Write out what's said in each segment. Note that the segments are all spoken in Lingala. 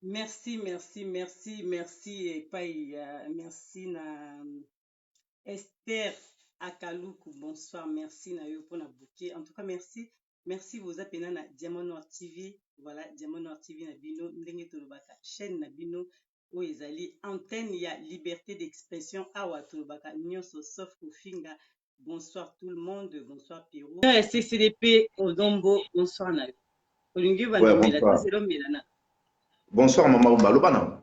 Merci, merci, merci, merci epai ya merci na Esther Akaluku, bonsoir, merci na yo mpona bouquet. En tout cas, merci. Merci boza pena na Diamant Noir TV. Voilà, Diamant Noir TV na bino ndenge tolobaka chaîne na bino oyo ezali antenne ya liberté d'expression awa tolobaka nyonso sauf kofinga. Bonsoir tout le monde, bonsoir Pierrot. Ya CCDP Odombo, bonsoir na yo. Olingi Ouais, obanda omela bonsoir. tozela omela na. Bonsoir, maman Rumba. Loba na.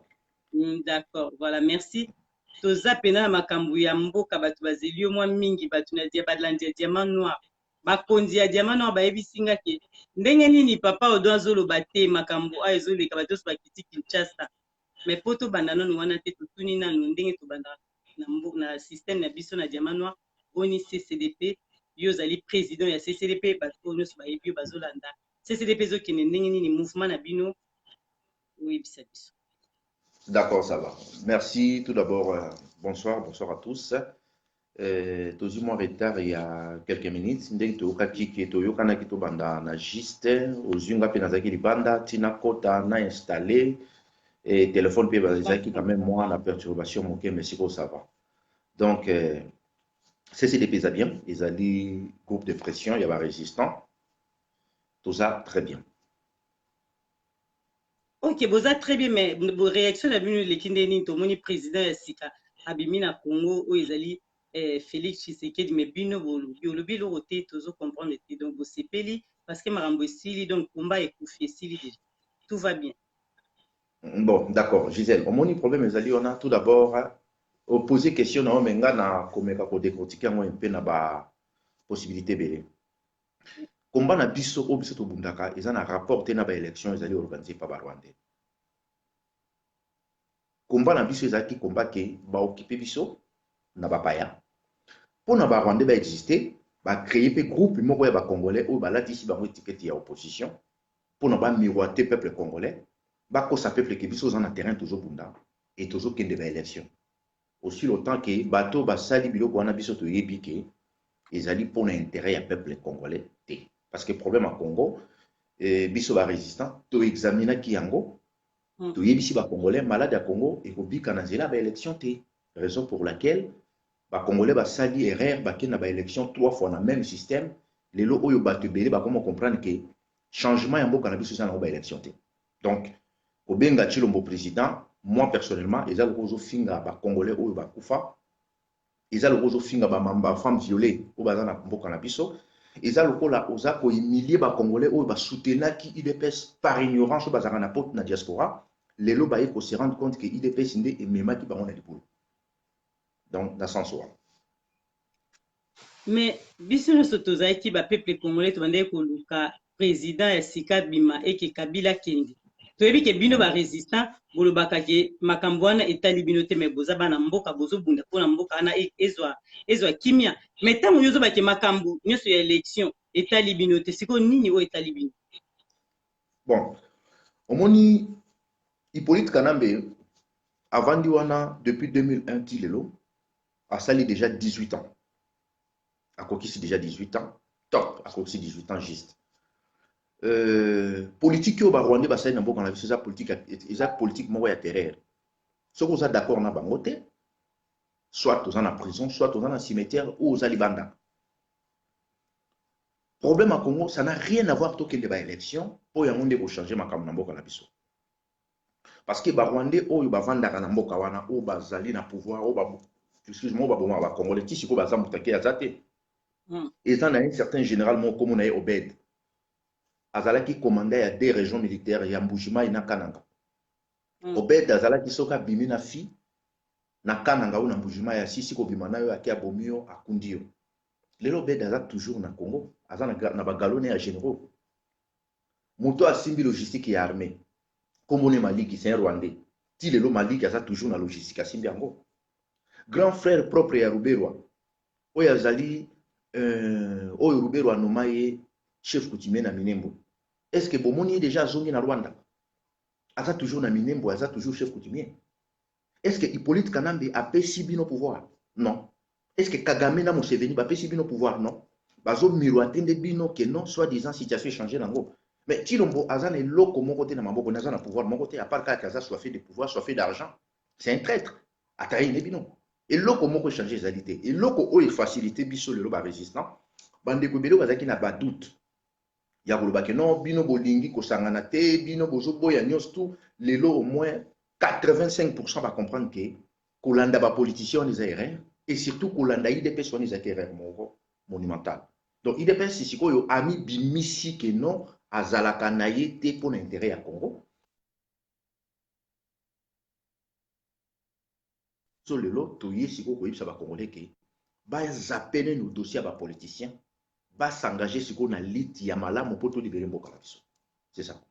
D'accord, voilà, merci. Toza pena na makambo ya mboka, bato bazeli yo mwa mingi, bato na dia balandi ya Diamant Noir. Bakonzi ya Diamant Noir bayebisi nga ke ndenge nini papa Odon azoloba te makambo oyo ezoleka, bato nyonso bakiti Kinshasa. Mais po tobanda nanu wana te, totuni nanu ndenge tobandaka na, na système na biso na Diamant Noir, boni CCDP, yo ozali président ya CCDP, bato oyo nyonso bayebi yo bazolanda. CCDP ezokende ndenge nini, mouvement na bino, oyebisa biso. D'accord, ça va. Merci tout d'abord. Bonsoir, bonsoir à tous. Tozwi mwa retard ya quelques minutes ndenge toyokaki ke toyokanaki tobanda na juste ozwi nga mpe nazalaki libanda ntina kota na installé et téléphone mpe ezalaki quand même mwa na perturbation moke, mais sikoyo ça va. Donc CCDP eza bien, ezali groupe de pression ya barésistant, toza très bien. Ok, boza très bien, mais bo réaction na bino eleki nde nini? Tomoni président ya sika abimi na Congo oyo ezali Félix Tshisekedi, mais bino bolobi olobi eloko te, tozo comprendre te. Donc bosepeli parce que makambo esili, donc combat ekufi, esili déjà, tout va bien. Bon, d'accord, Gisèle, omoni problème ezali wana. Tout d'abord, oposer question na yo, me nga na komeka kodécortiquer yango mpe na bapossibilité ebele. Komba na biso oyo biso tobundaka eza na rapport te na baélection ezali organisé par barwandais. Komba na biso ezalaki komba ke baokipe biso na bapaya mpo na barwandais baexiste, bacréer mpe groupe moko ya bacongolais oyo balatisi bango étiquette ya opposition mpona bamiroiter peuple congolais, bakosa peuple ke biso oza na terrain tozobunda e tozokende baélection. Aussi longtemps ke bato basali biloko wana, biso toyebi ke ezali mpona intérêt ya peuple congolais te, parce que problème ya Congo, biso barésistant toexaminaki yango, toyebisi bacongolais malade ya Congo ekobika na nzela ya baélection te, raison pour laquelle bacongolais basali erreur, bakende na baélection trois fois na même système. Lelo oyo bato ebele bakoma comprendre ke changement ya mboka na biso eza nango baélection te. Donc kobenga Tshilombo président, moi personnellement, eza lokola ozofinga bacongolais oyo bakufa, eza lokola ozofinga bafemme violée oyo baza na mboka na biso, eza lokola oza kohumilie bacongolais oyo basoutenaki UDPS par ignorance, oyo bazalaka na pote na diaspora, lelo baye kose rendre compte ke UDPS nde ememaki bango na libulu. Donc na sens wana. Mais biso nyonso tozalaki bapeuple congolais, tobandaki koluka président ya sika bima eke Kabila kende. Toyebi ke bino barésistant bolobaka ke makambo wana etali bino te, mais boza bana mboka, bozobunda mpona mboka wana ezwa kimia. Mais ntango yo ozobake makambo nyonso ya élection etali bino te, sikoyo nini oyo etali bino? Bon, Omoni Hippolyte Kanambe avandi wana depuis 2001 ti lelo, asali déjà 18 ans. Akokisi déjà 18 ans. Top, akokisi 18 ans juste. Politique oyo barwandais basali na mboka na biso eza politique, eza politique moko ya terreur. Soki oza d'accord na bango te, soit oza na prison, soit oza na cimetière ou oza libanda. Problème à Congo, ça n'a rien à voir tokende ba élection mpo yango nde kochange makambo na mboka na biso, parce que barwandais oyo bavandaka na mboka wana, oyo bazali na pouvoir, oyo, excuse-moi, babomaka bacongolais ti sikoyo, baza moto ake aza te. Eza na un certain général moko, kombo na ye Obed, azalaki commandant ya deux régions militaires ya Mbujimai na Kananga. Obed azalaki, soki abimi na fi na Kananga oyo na Mbujimai, asisi kobima na yo, ake abomi yo, akundi yo. Lelo Obed aza toujours na Congo, aza na bagalons ya généraux. Moto asimbi logistique ya armée, kombo ne Maliki, c'est un Rwandais. Ti lelo Maliki aza toujours na logistique, asimbi yango. Grand frère propre ya Ruberwa, oyo azali oyo Ruberwa anoma ye chef coutumier na Minembo, est ce que bomoni ye déjà azongi na Rwanda? Aza toujours na Minembo, aza toujours chef coutumier. Est ce que Hippolyte Kanambe apesi bino pouvoir? Non. Est ce que Kagame na Museveni bapesi bino pouvoir? Non. Bazomiroite nde bino ke non, soit disant situation échange nango. Mais Tshilombo aza na eloko moko te na maboko, aza na pouvoir moko te, à part kaka aza soifé de pouvoir, soifé d'argent. C'est un traître, atrahi ne bino. Eloko moko échange ezali te. Eloko oyo efacilité biso lelo barésistant, bandeko ebele bazalaki na badoute ya koloba ke non, bino bolingi kosangana te, bino bozoboya nyonso tu. Lelo au moins 85 bacomprendre ke kolanda bapoliticien wana eza erreur, et surtout kolanda UDPS wana ezalaki erreur moko monumentale. Donc UDPS sikoyo amibimisi ke non, azalaka na ye te mpo na intérêt ya Congo. So lelo toye sikoyo koyebisa bacongolais ke bazape nenu dossier ya bapoliticien, basengage sikoyo na liti ya malamu mpo tolibere mboka na biso. C'est ça.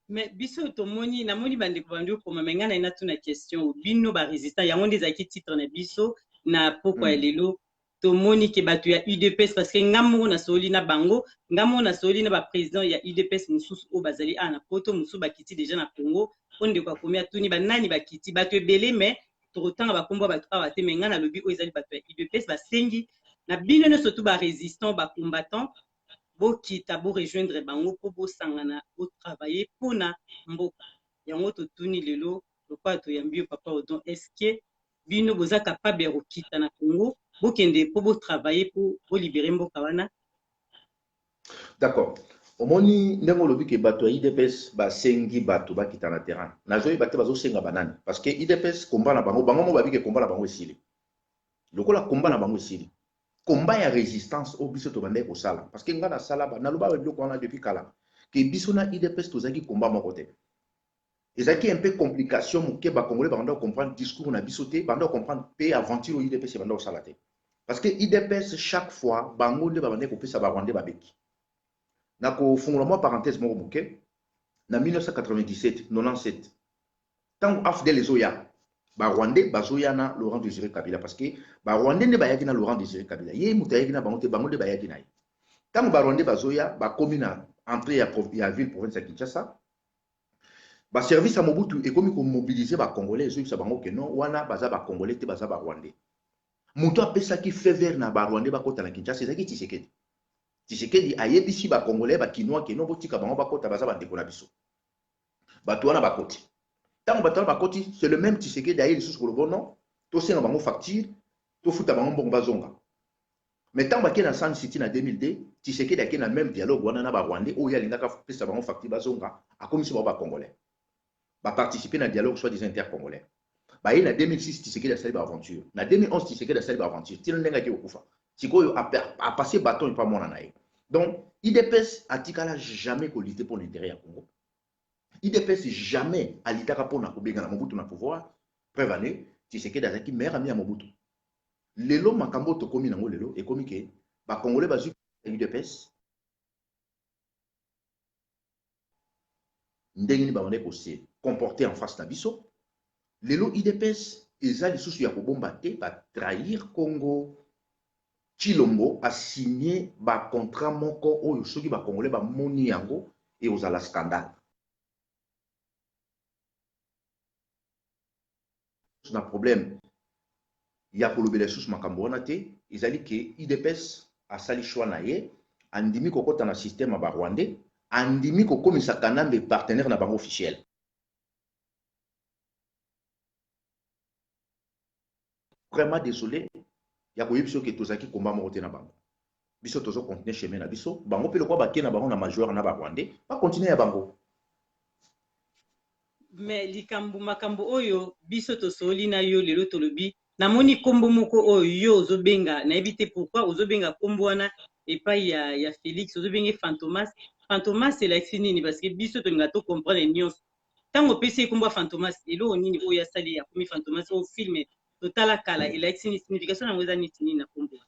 Mais biso tomoni, namoni bandeko bandi okoma, me ngai na ye natuna question. Bino barésistant, yango nde ezalaki titre na biso na pokwa ya lelo. Tomoni ke bato ya UDPS, parce que nga moko nasoli na bango, nga moko nasoli na baprésident ya UDPS mosusu oyo bazali awa na Poto, mosusu bakiti déjà na Congo. Mpo ndeko akomi, atuni banani bakiti, bato ebele, mais tokotanga bakombo ya bato awa te. Me ngai nalobi oyo ezali bato ya UDPS basengi na bino nyonso tu barésistant, bacombattant, bokita, borejoindre bango mpo bosangana, botravaille mpona mboka. Yango totuni lelo, lokola toyambi yo, papa Odon, est-ce bino boza capable ya kokita na Congo, bokende mpo botravaille mpo bolibere mboka wana? D'accord. Omoni ndenge olobi ke bato ya UDPS basengi bato bakita na terrain, nazoyeba te bazosenga banani, parce que UDPS, komba na bango, bango mo babi ke komba na bango esili. Lokola komba na bango esili, komba ya résistance oyo biso tobandaki kosala, parce que nga nasala, naloba biloko wana depuis kala ke biso na UDPS tozalaki komba moko te. Ezalaki un peu complication moke, bacongolais banda comprendre discours na biso te, banda comprendre mpe aventure oyo UDPS ebanda kosala te, parce que UDPS, chaque fois bango nde babandaki kopesa barwandais babeki. Na kofungola mwa parenthèse moko moke, na 1997 97, ntango AFDL ezoya, barwandais bazoya na Laurent Désiré Kabila, parce que barwandais nde bayaki na Laurent Désiré Kabila, ye moto ayaki na bango te, bango nde bayaki na ye. Ntango barwandais bazoya, bakomi na entrée ya ville province ya Kinshasa, baservice ya Mobutu ekomi komobilize bacongolais, ezoyebisa bango ke non, wana baza bacongolais te, baza barwandais. Moto apesaki feu vert na barwandais bakɔta na Kinshasa ezalaki Tshisekedi. Tshisekedi ayebisi bacongolais, bakinois ke non, botika bango bakɔta, baza bandeko na biso. Bato wana bakoti. Ntango bato wana bakoti, c'est le même Tshisekedi aye lisusu koloba non, tosenga bango facture, tofuta bango mbongo, bazonga. Mais ntango bakei na Sun City na 2002, Tshisekedi akei na même dialogue wana na barwandais oyo alingaka pesa bango facture bazonga, akomisi bango bacongolais, baparticipe na dialogue soit disant intercongolais. Baye na 2006, Tshisekedi asali baaventure. Na 2011, Tshisekedi asali baaventure tina ndenge ake kokufa. Sikoyo apasse bâton epa mwana na ye. Donc UDPS atikala jamais kolite mpo na intérêt ya Congo. UDPS jamais alitaka mpona kobengana Mobutu na pouvoir. Preuve ane, Tshisekedi azalaki meilleur ami ya Mobutu. Lelo makambo oyo tokómi nango lelo, ekomi ke bacongolais bazwi UDPS ndenge nini babandaki kose comporter en face na biso. Lelo UDPS eza lisusu ya kobomba te, batrahir Congo. Tshilombo asigné bacontrat moko oyo soki bacongolais bamoni yango, ekozala scandale. na problème ya kolobela lisusu makambo wana te. Ezali ke UDPS asali choix na ye, andimi kokɔta na système ya Barwandais, andimi kokomisa Kanambe partenaire na bango officiel. Vraiment désolé ya koyebi soki tozalaki komba moko te na bango. Biso tozocontinue chemin na biso, bango mpe lokola bake na bango na major na Barwandais, bacontinue ya bango. Mais likambo, makambo oyo biso tosoli na yo lelo, tolobi, namoni nkombo moko oyo yo ozobenga, nayebi te pourquoi ozobenga nkombo wana epai ya Félix, ozobenge Fantomas. Fantomas elakisi nini? Parce que biso tolinga tocomprendre nyonso. Ntango opesi ye nkombo ya Fantomas, eloko nini oyo asali akomi Fantomas? Oyo film totala kala, elakisi nini? Signification yango eza neti nini na nkombo wana?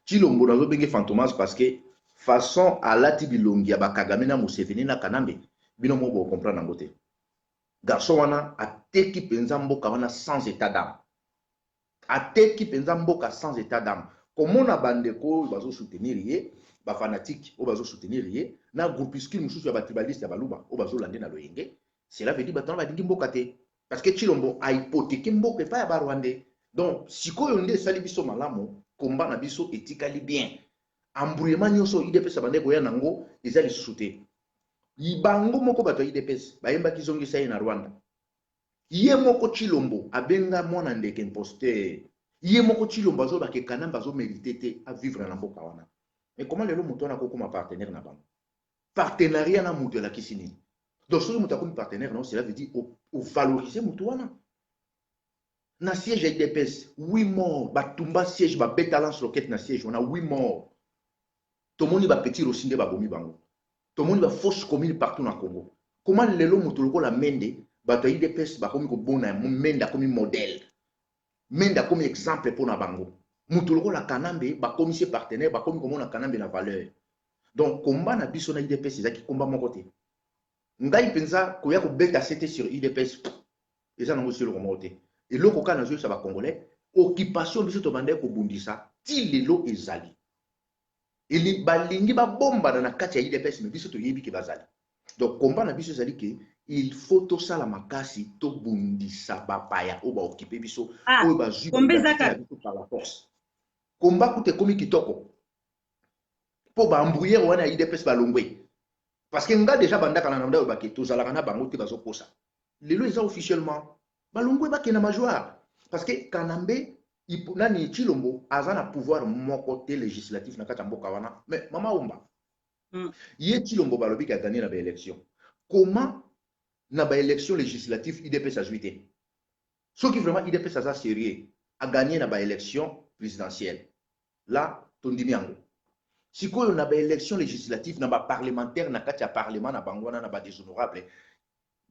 Tshilombo nazobenge Fantomas parce que façon alati bilongi ya Bakagame na Museveni na Kanambe, bino moko bocomprendre yango te. Garçon wana ateki mpenza mboka wana sans état d'âme, ateki mpenza mboka sans état d'âme. Komona bandeko oyo bazosoutenir ye, bafanatike oyo bazosoutenir ye na groupuscule mosusu ya batribaliste ya Baluba oyo bazolande na loyenge, cela veut dire bato wana balingi mboka te, parce que Tshilombo ahypotheke mboka epai ya Barwandais. Donc sikoyo nde esali biso malamu, komba na biso etikali bien. Embrouillement nyonso oyo UDPS abandaki koya nango eza lisusu te. Bango moko bato ya UDPS bayembaki "Zongisa ye na Rwanda". Ye moko Tshilombo abenga mwana ndeke imposteur. Ye moko Tshilombo azolobaka Kanambe azomérite te avivre na mboka wana. Mais comment lelo moto wana akokoma partenaire na bango? Partenariat na moto elakisi nini? Donc soki moto akomi partenaire na, cela veut dire ovaloriser moto wana. Na siège ya UDPS, 8 morts, batumba siège, babeta lance roquette na siège wana, 8 morts. Tomoni bapetit Rossy nde babomi bango, tomoni bafausse commune partout na Congo. Comment lelo moto lokola Mende, bato ya UDPS bakomi kobona Mende, akomi modèle, Mende akomi exemple mpo na bango? Moto lokola Kanambe bakomisi partenaire, bakomi komona Kanambe na valeur. Donc komba na biso na UDPS ezalaki komba moko te. Ngai mpenza koya kobeta sete sur UDPS eza nango si eloko moko te. Eloko kaka nazoyebisa Bacongolais, occupation biso tobandaki kobundisa ti lelo ezali. Balingi babombana na kati ya UDPS, mais biso toyebi ke bazali. Donc komba na biso ezali ke il faut tosala makasi, tobundisa bapaya oyo baoccupe biso, oyo bazwi na biso par la force. Komba kuta ekomi kitoko mpo baembrouilleur wana ya UDPS balongwe, parce que nga déjà bandaka na nanda oyo bake tozalaka na bango te, bazokosa. Lelo eza officiellement, balongwe, bakenda majoire, parce que Kanambe nani, Tshilombo aza na pouvoir moko te législatif na kati ya mboka wana. Mais mama Omba, ye Tshilombo balobi ke aganye na baélection. Comment na baélection législative UDPS azwi te? Soki vraiment UDPS aza sérieux, aganye na baélection présidentielle, là tondimi yango. Sikoyo na baélection législative, na baparlementaire na kati ya parlement na bango wana, na badéshonorable,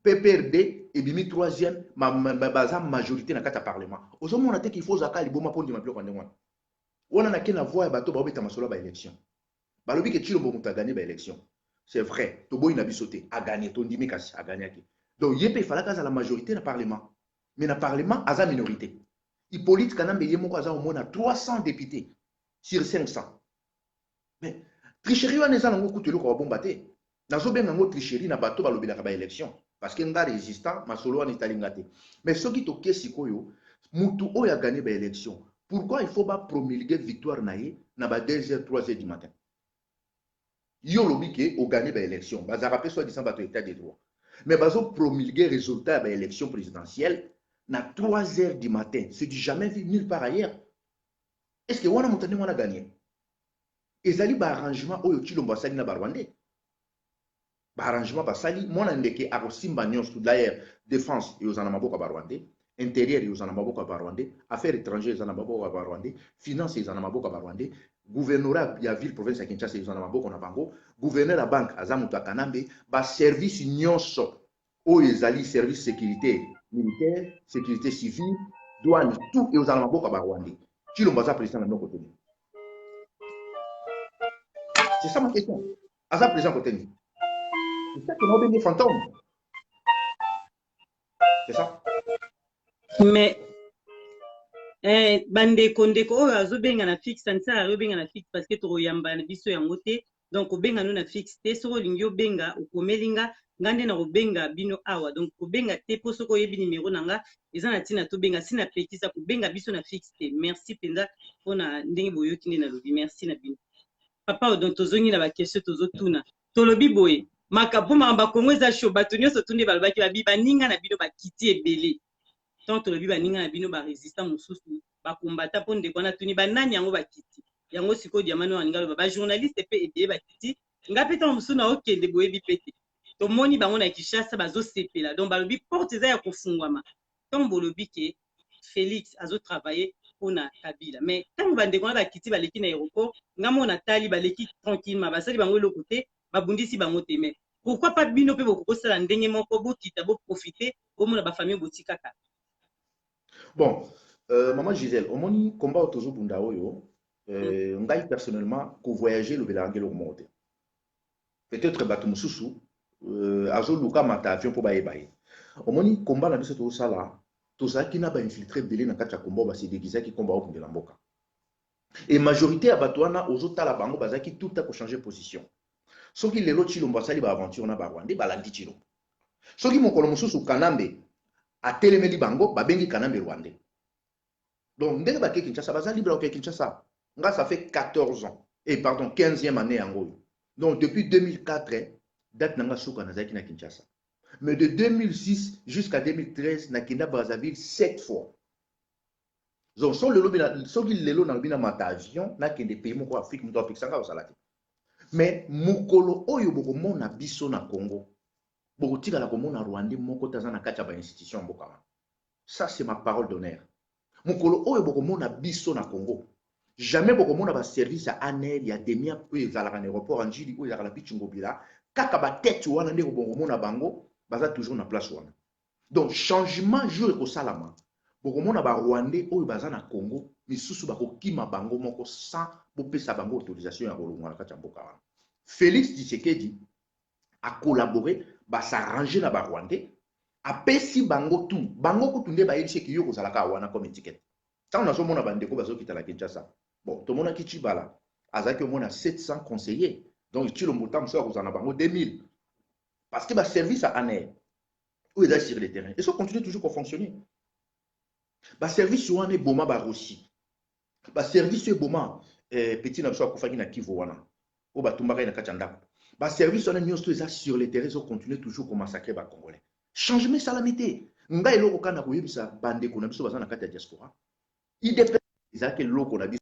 PPRD ebimi troisième, baza majorité na kati ya parlement. Ozomona te qu'il faut ozalaka liboma mpo ndima biloko ya ndenge wana? Wana nake na voix ya bato baobeta masolo ya baélection, balobi ke Tshilombo moto aganye baélection. C'est vrai, toboyi na biso te, aganye, tondimi, kasi aganyaki, donc ye mpe efalaki azala majorité na parlement. Mais na parlement aza minorité. Hippolyte Kanambe ye moko aza omona 300 députés sur 500. Mais tricherie wana eza nango kutu eloko babomba te. Nazobenga yango tricherie na bato balobelaka baélection, parce que nga résistant, masolo wana etali nga te. Mais soki toke sikoyo, mutu oyo aganye baélection, pourquoi il faut bapromulguer victoire na ye na ba 2 heures, 3 heures du matin? Yo olobi ke oganye baélection, bazalaka mpe soi-disant bato état de droit, mais bazopromulguer résultat ya baélection présidentielle na 3 heures du matin. C'est du jamais vu nulle part ailleurs. Est ce que wana moto ndenge wana ganye? Ezali baarrangement oyo Tshilombo asali na Barwandais, baarrangement basali. Mwana ndeke akosimba nyonso. D'ailleurs défense ekozala na maboko ya Barwandais, intérieur ekozala na maboko ya Barwandais, affaire étrangère eza na maboko ya Barwandais, finance eza na maboko ya Barwandais, gouvernorat ya ville province ya Kinshasa eza na maboko na bango, gouverneur ya banque aza moto ya Kanambe, baservice nyonso oyo ezali service sécurité militaire, sécurité civile, douane, tout ekozala na maboko ya Barwandais. Tshilombo aza président na ndoko teni? C'est ça ma question. Aza président côté nini? C'est ça que naobengi fantôme, c'est ça. Mais bandeko, ndeko oyo azobenga na fixe, anisala azobenga na fixe parce que tokoyamba na biso yango te. Donc kobenga no na fixe te. Soki olingi obenga, okomeli nga, nga nde na kobenga bino awa. Donc kobenga te, mpo soki oyebi nimero na nga, eza na ntina tobenga si napekisa kobenga biso na fixe te. Merci mpenza mpona ndenge boyoki nde nalobi. Merci na bino, papa. Donc tozongi na baquestion tozotuna. Tolobi boye, mpo makambo ya Kongo eza chaud. Bato nyonso tu nde balobaki, babi baninga na bino bakiti ebele. Ntango tolobi baninga na bino, barésistant mosusu bakombata, mpo ndeko wana tuni banani yango bakiti yango. Sikoyo Diamant Noir alingi aloba bajournaliste mpe ebele bakiti. Nga mpe ntango mosusu naokende, boyebi mpe te, tomoni bango na Kinshasa bazosepela. Donc balobi porte eza ya kofungwama. Ntango bolobi ke Félix azotravaille mpona Kabila, mais ntango bandeko wana bakiti, baleki na aéroport, nga mo natali baleki tranquillement, basali bango eloko te, babundisi bango te. Mais pourquoi pas bino mpe bokokosala ndenge moko, bokita, boprofite, bomona bafamille botikaka? Bon, maman Gisèle, omoni combat oyo tozobunda oyo, ngai personnellement kovoyage elobelaka nge eloko moko te. Peut-être bato mosusu azoluka mata avion mpo bayeba ye. Omoni combat na biso tozosala, tozalaki na bainfiltré ebele na kati ya combat oyo basedéguisaki komba okundela mboka. Et majorité ya bato wana ozotala bango bazalaki tout le temps kochanger position. Soki lelo Tshilombo asali baaventure na Barwandais, balandi Tshilombo. Soki mokolo mosusu Kanambe atelemeli bango, babengi Kanambe rwandais. Donc ndenge bake Kinshasa, baza libre oke Kinshasa. Nga ça fait 14 ans et pardon, 15e année yango oyo. Donc depuis 2004, date na nga suka nazalaki na Kinshasa. Mais de 2006 jusqu'à 2013, nakenda Brazzaville 7 fois. Donc so lelo, soki lelo nalobi na mata avion nakende pays moko Afrique, moto apekisanga kozala te. Mais mokolo oyo bokomona biso na Congo, bokotikala komona rwandais moko te aza na kati ya bainstitution ya mboka wana. Ça, c'est ma parole d'honneur. Mokolo oyo bokomona biso na Congo, jamais bokomona baservice ya ANR, ya DEMIAP oyo ezalaka na aéroport ya Njili, oyo ezalaka na Beach Ngobila. Kaka batete wana nde bokomona bango baza toujours na place wana. Donc changement jour ekosalama, bokomona barwandais oyo baza na Congo misusu bakokima bango moko sans bopesa bango autorisation ya kolongwa na kati ya mboka wana. Félix Tshisekedi acollabore, basarrange na barwandais, apesi bango tout. Bango kutu nde bayebisi eke yo kozalaka wana comme étiquette. Ntango nazomona bandeko bazokita na Kinshasa, bon, tomonaki Tshibala azalaki omona 700 conseillers. Donc Tshilombo ntango mosusu akozala na bango 2000, parce que baservice ya ANR oyo eza sur le terrain ezo continue toujours kofonctionner. Baservice wana eboma baRossy, baservice oyo eboma petit na biso akufaki na Kivu wana, oyo batumbaka ye na kati ya ndako. Baservice wana nyonso eza sur le terrain, ezocontinue toujours komassacre bacongolais. Changement esalami te. Ngai eloko kaka na koyebisa bandeko na biso baza na kati ya diaspora, UDPS ezalaki eloko na biso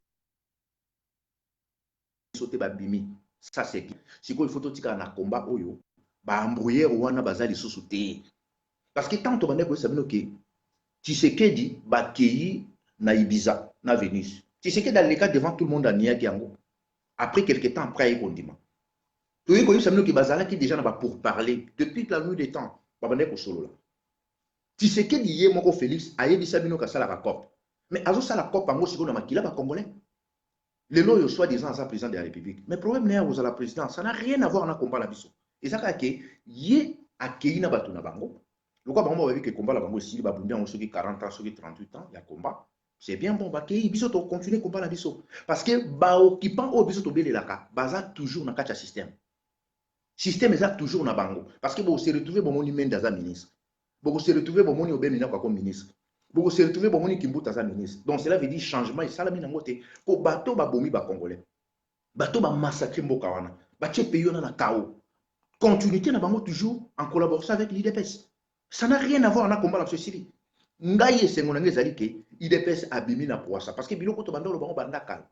te, babimi, ça c'est bien. Sikoyo il faut totikala na combat oyo. Baembrouilleur wana baza lisusu te, parce que tant tobandaki koyebisa bino ke Tshisekedi bakei na Ibiza na Venus, Tshisekedi aleka devant tout le monde, aniaki yango. Après quelque temps après, aye kondima. Toyei koyebisa bino ke bazalaki déjà na bapourparler depuis la nuit des temps, babandaki kosolola. Tshisekedi ye moko Félix ayebisa bino kasalaka coop, mais azosala coop yango sikoyo na makila bacongolais. Lelo oyo soi disant aza président de la République, mais problème na ye akozala président, ça n'a rien à voir na combat na biso. Eza kaka ke ye akei na bato na bango, lokola bango bayebi ke combat na bango esili, babundi yango soki 40 ans, soki 38 ans ya combat, c'est bien bon, bakei. Biso tocontinue combat na biso, parce que baoccupant oyo biso tobelelaka baza toujours na kati ya système. Système eza toujours na bango, parce que bokose retrouve, bomoni Mende aza ministre, bokose retrouve, bomoni Aubin Minaku ako ministre, bokose retrouve, bomoni Kimbuta aza ministre. Donc cela veut dire changement esalami nango te, mpo bato babomi bacongolais, bato bamassacre mboka wana, batie pays wana na chaos, continuité na bango toujours en collaboration avec l'UDPS. Ça n'a rien à voir na combat na biso esili. Ngai esengo na ngai ezali ke UDPS abimi na poasa, parce que biloko to banda oloba ngo banda kala,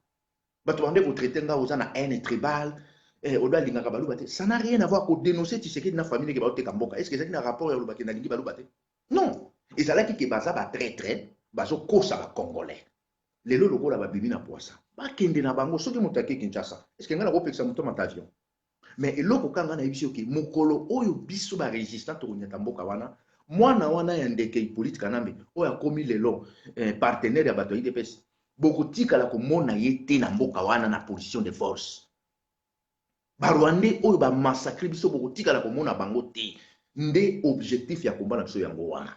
bato bande kotraite nga oza na haine tribale, odo alingaka baluba te. Ça n'a rien à voir. Kodénoncer Tshisekedi na famille ndenge baoteka mboka, est ce que ezalaki na rapport ya olobaki nalingi baluba te? Non, ezalaki ke baza batraître, bazokosa bacongolais. Lelo lokola babimi na poasa, bakende na bango. Soki moto ake Kinshasa, est ce que ngai nakopekisa moto amata avion? Mais eloko kanga nayebi soki mokolo oyo biso barésistant tokonyata mboka wana, mwana wana ya ndeke Hippolyte Kanambe oyo akomi lelo partenaire ya bato ya UDPS, bokotikala komona ye te na mboka wana na position de force. Barwandais oyo bamassacre biso, bokotikala komona bango te. Nde objectif ya combat na biso yango wana.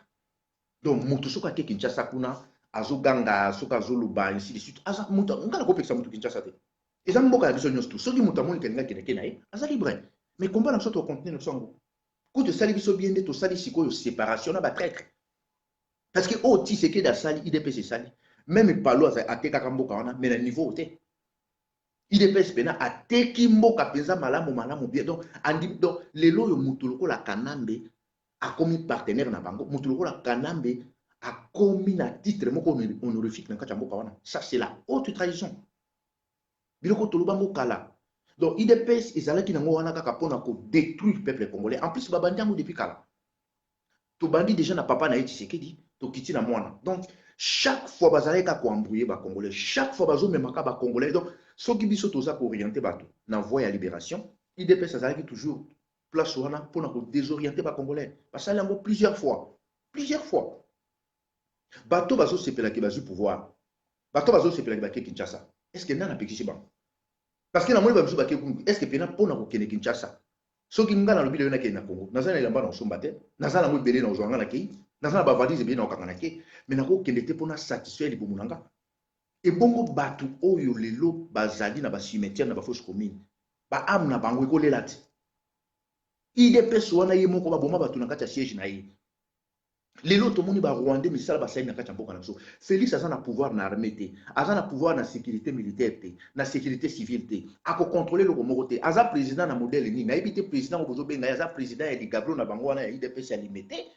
Donc moto soki ake Kinshasa kuna, azoganga, soki azoloba, ainsi de suite, aza moto. Ngai nakopekisa moto Kinshasa te. Eza mboka na biso nyonso tu. Soki moto amoni kalinga akendeke na ye, aza libre. Mais combat na biso, tocontinue na biso yango. Kutu esali biso bien nde tosali sikoyo séparation na batraître, parce que oyo Tshisekedi asali, UDPS esali même palo atekaka mboka wana, mais na niveau te. UDPS mpena ateki mboka mpenza malamu malamu bien. Donc andi, donc lelo oyo moto lokola Kanambe akomi partenaire na bango, moto lokola Kanambe akomi na titre moko honorifique na kati ya mboka wana. Ça, c'est la haute trahison. Biloko tolobango kala. Donc UDPS ezalaki nango wana kaka mpona kodétruire peuple congolais. En plus, babandi yango depuis kala. Tobandi déjà na papa na ye Tshisekedi, tokiti na mwana. Donc chaque fois bazalaki kaka koembrouiller bacongolais, chaque fois bazomemaka bacongolais. Donc soki biso toza koorienter bato na voie ya libération, UDPS azalaki toujours place wana mpona kodésorienter bacongolais. Basali yango plusieurs fois, plusieurs fois. Bato bazosepelaki bazwi pouvoir, bato bazosepelaki bake Kinshasa. Est ce que nani apekisi bango? Parce que namoni bamisu bake kungu. Est ce que mpena mpona kokende Kinshasa, soki nga nalobi lelo nakende na Congo, naza na elamba na kosomba te, naza nango ebele na kozwa, nga nakei, naza na bavalise ebele na kokanga na ke, mais nakokende te mpona satisfaire libumu na nga. Ebongo bato oyo lelo bazali na bacimetière, na bafosse commune, baâme na bango ekolela te? UDPS wana ye moko baboma bato na kati ya siège na ye. Lelo tomoni barwandais misala basali na kati ya mboka na biso. Félix aza na pouvoir na armée te, aza na pouvoir na sécurité militaire te, na sécurité civile te, akocontrôle eloko moko te. Aza président na modèle nini? Nayebi te. Président ngo bozobenga ye, aza président ya ligablo na bango wana ya UDPS ya Limete,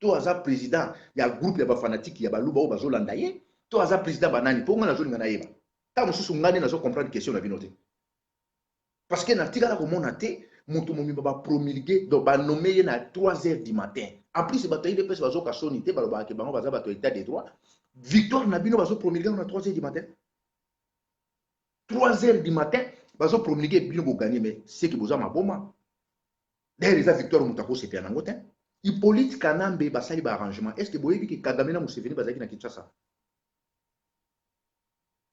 to aza président ya groupe ya bafanatiques ya Baluba oyo bazolanda ye, to aza président banani? Mpo nga nazolinga nayeba. Ntango mosusu ngai nde nazocomprendre question na bino te, parce que natikala komona te moto mobimba bapromulgue, donc banome ye na 3 heures du matin. En plus, bato ya UDPS bazoka soni te, balobaka ke bango baza bato ya état de droit. Victoire na bino bazopromulgue na 3 heures du matin, 3 heures du matin bazopromulgue bino bogagner. Mais seki boza maboma. D'ailleurs, eza victoire moto akosepela nango te. Hippolyte Kanambe basali baarrangement. Est ce que boyebi ke Kagame na Museveni bazalaki na Kinshasa?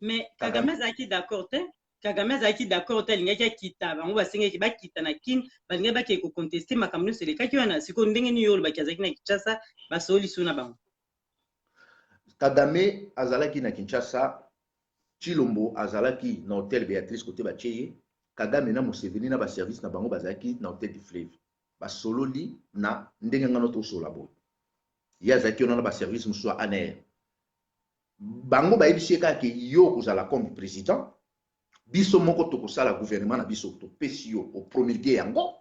Mais Kagame azalaki d'accord te. Kagame azalaki d'accord te, alingaki akita. Bango basengaki bakita na Kine, balingaki bakee kocontester makambo nyonso elekaki wana. Sikoyo ndenge nini yo olobaki azalaki na Kinshasa, basoli lisu na bango? Kagame azalaki na Kinshasa. Tshilombo azalaki na hotel Béatrice kote batie ye. Kagame na Museveni na baservice na bango bazalaki na hotel du Fleuve. Basololi na ndenge ngano tosola boye. Ye azalaki wana na baservice mosusu ya ANR. Bango bayebisi ye kaka ke yo kozala comme président, biso moko tokosala gouvernement na biso, topesi yo opromulgue yango.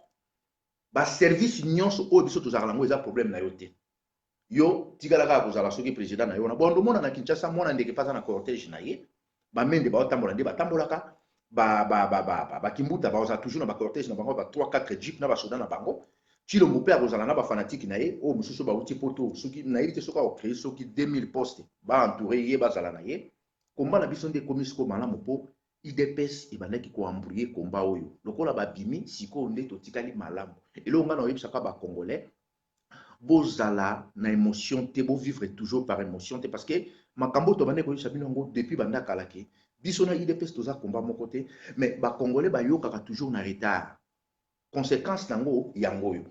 Baservice nyonso oyo biso tozalaka nango eza problème na yo te. Yo tikala kaka kozala soki président na yo wana. Bon, ndomona na Kinshasa, mwana ndeke mpe aza na cortège na ye, bamende baotambola nde batambolaka, bakimbuta bakozala toujours na bacortège na bango, ba 3 4 jeep na basoda na bango. Tshilombo mpe akozala na bafanatiques na ye oyo mosusu bauti Poto, soki nayebi te soki akocréer soki 2000 poste baentoure ye, bazala na ye. Komba na biso nde ekomi sikoyo malamu, mpo UDPS ebandaki koembrouiller komba oyo. Lokola babimi sikoyo nde totikali malamu. Eloko ngai na oyebisaka bacongolais, bozala na émotion te, bovivre toujours par émotion te, parce que makambo oyo tobandaki koyebisa bino yango depuis banda kala ke biso na UDPS toza komba moko te, mais bacongolais bayokaka toujours na retard. Conséquence nango yango oyo.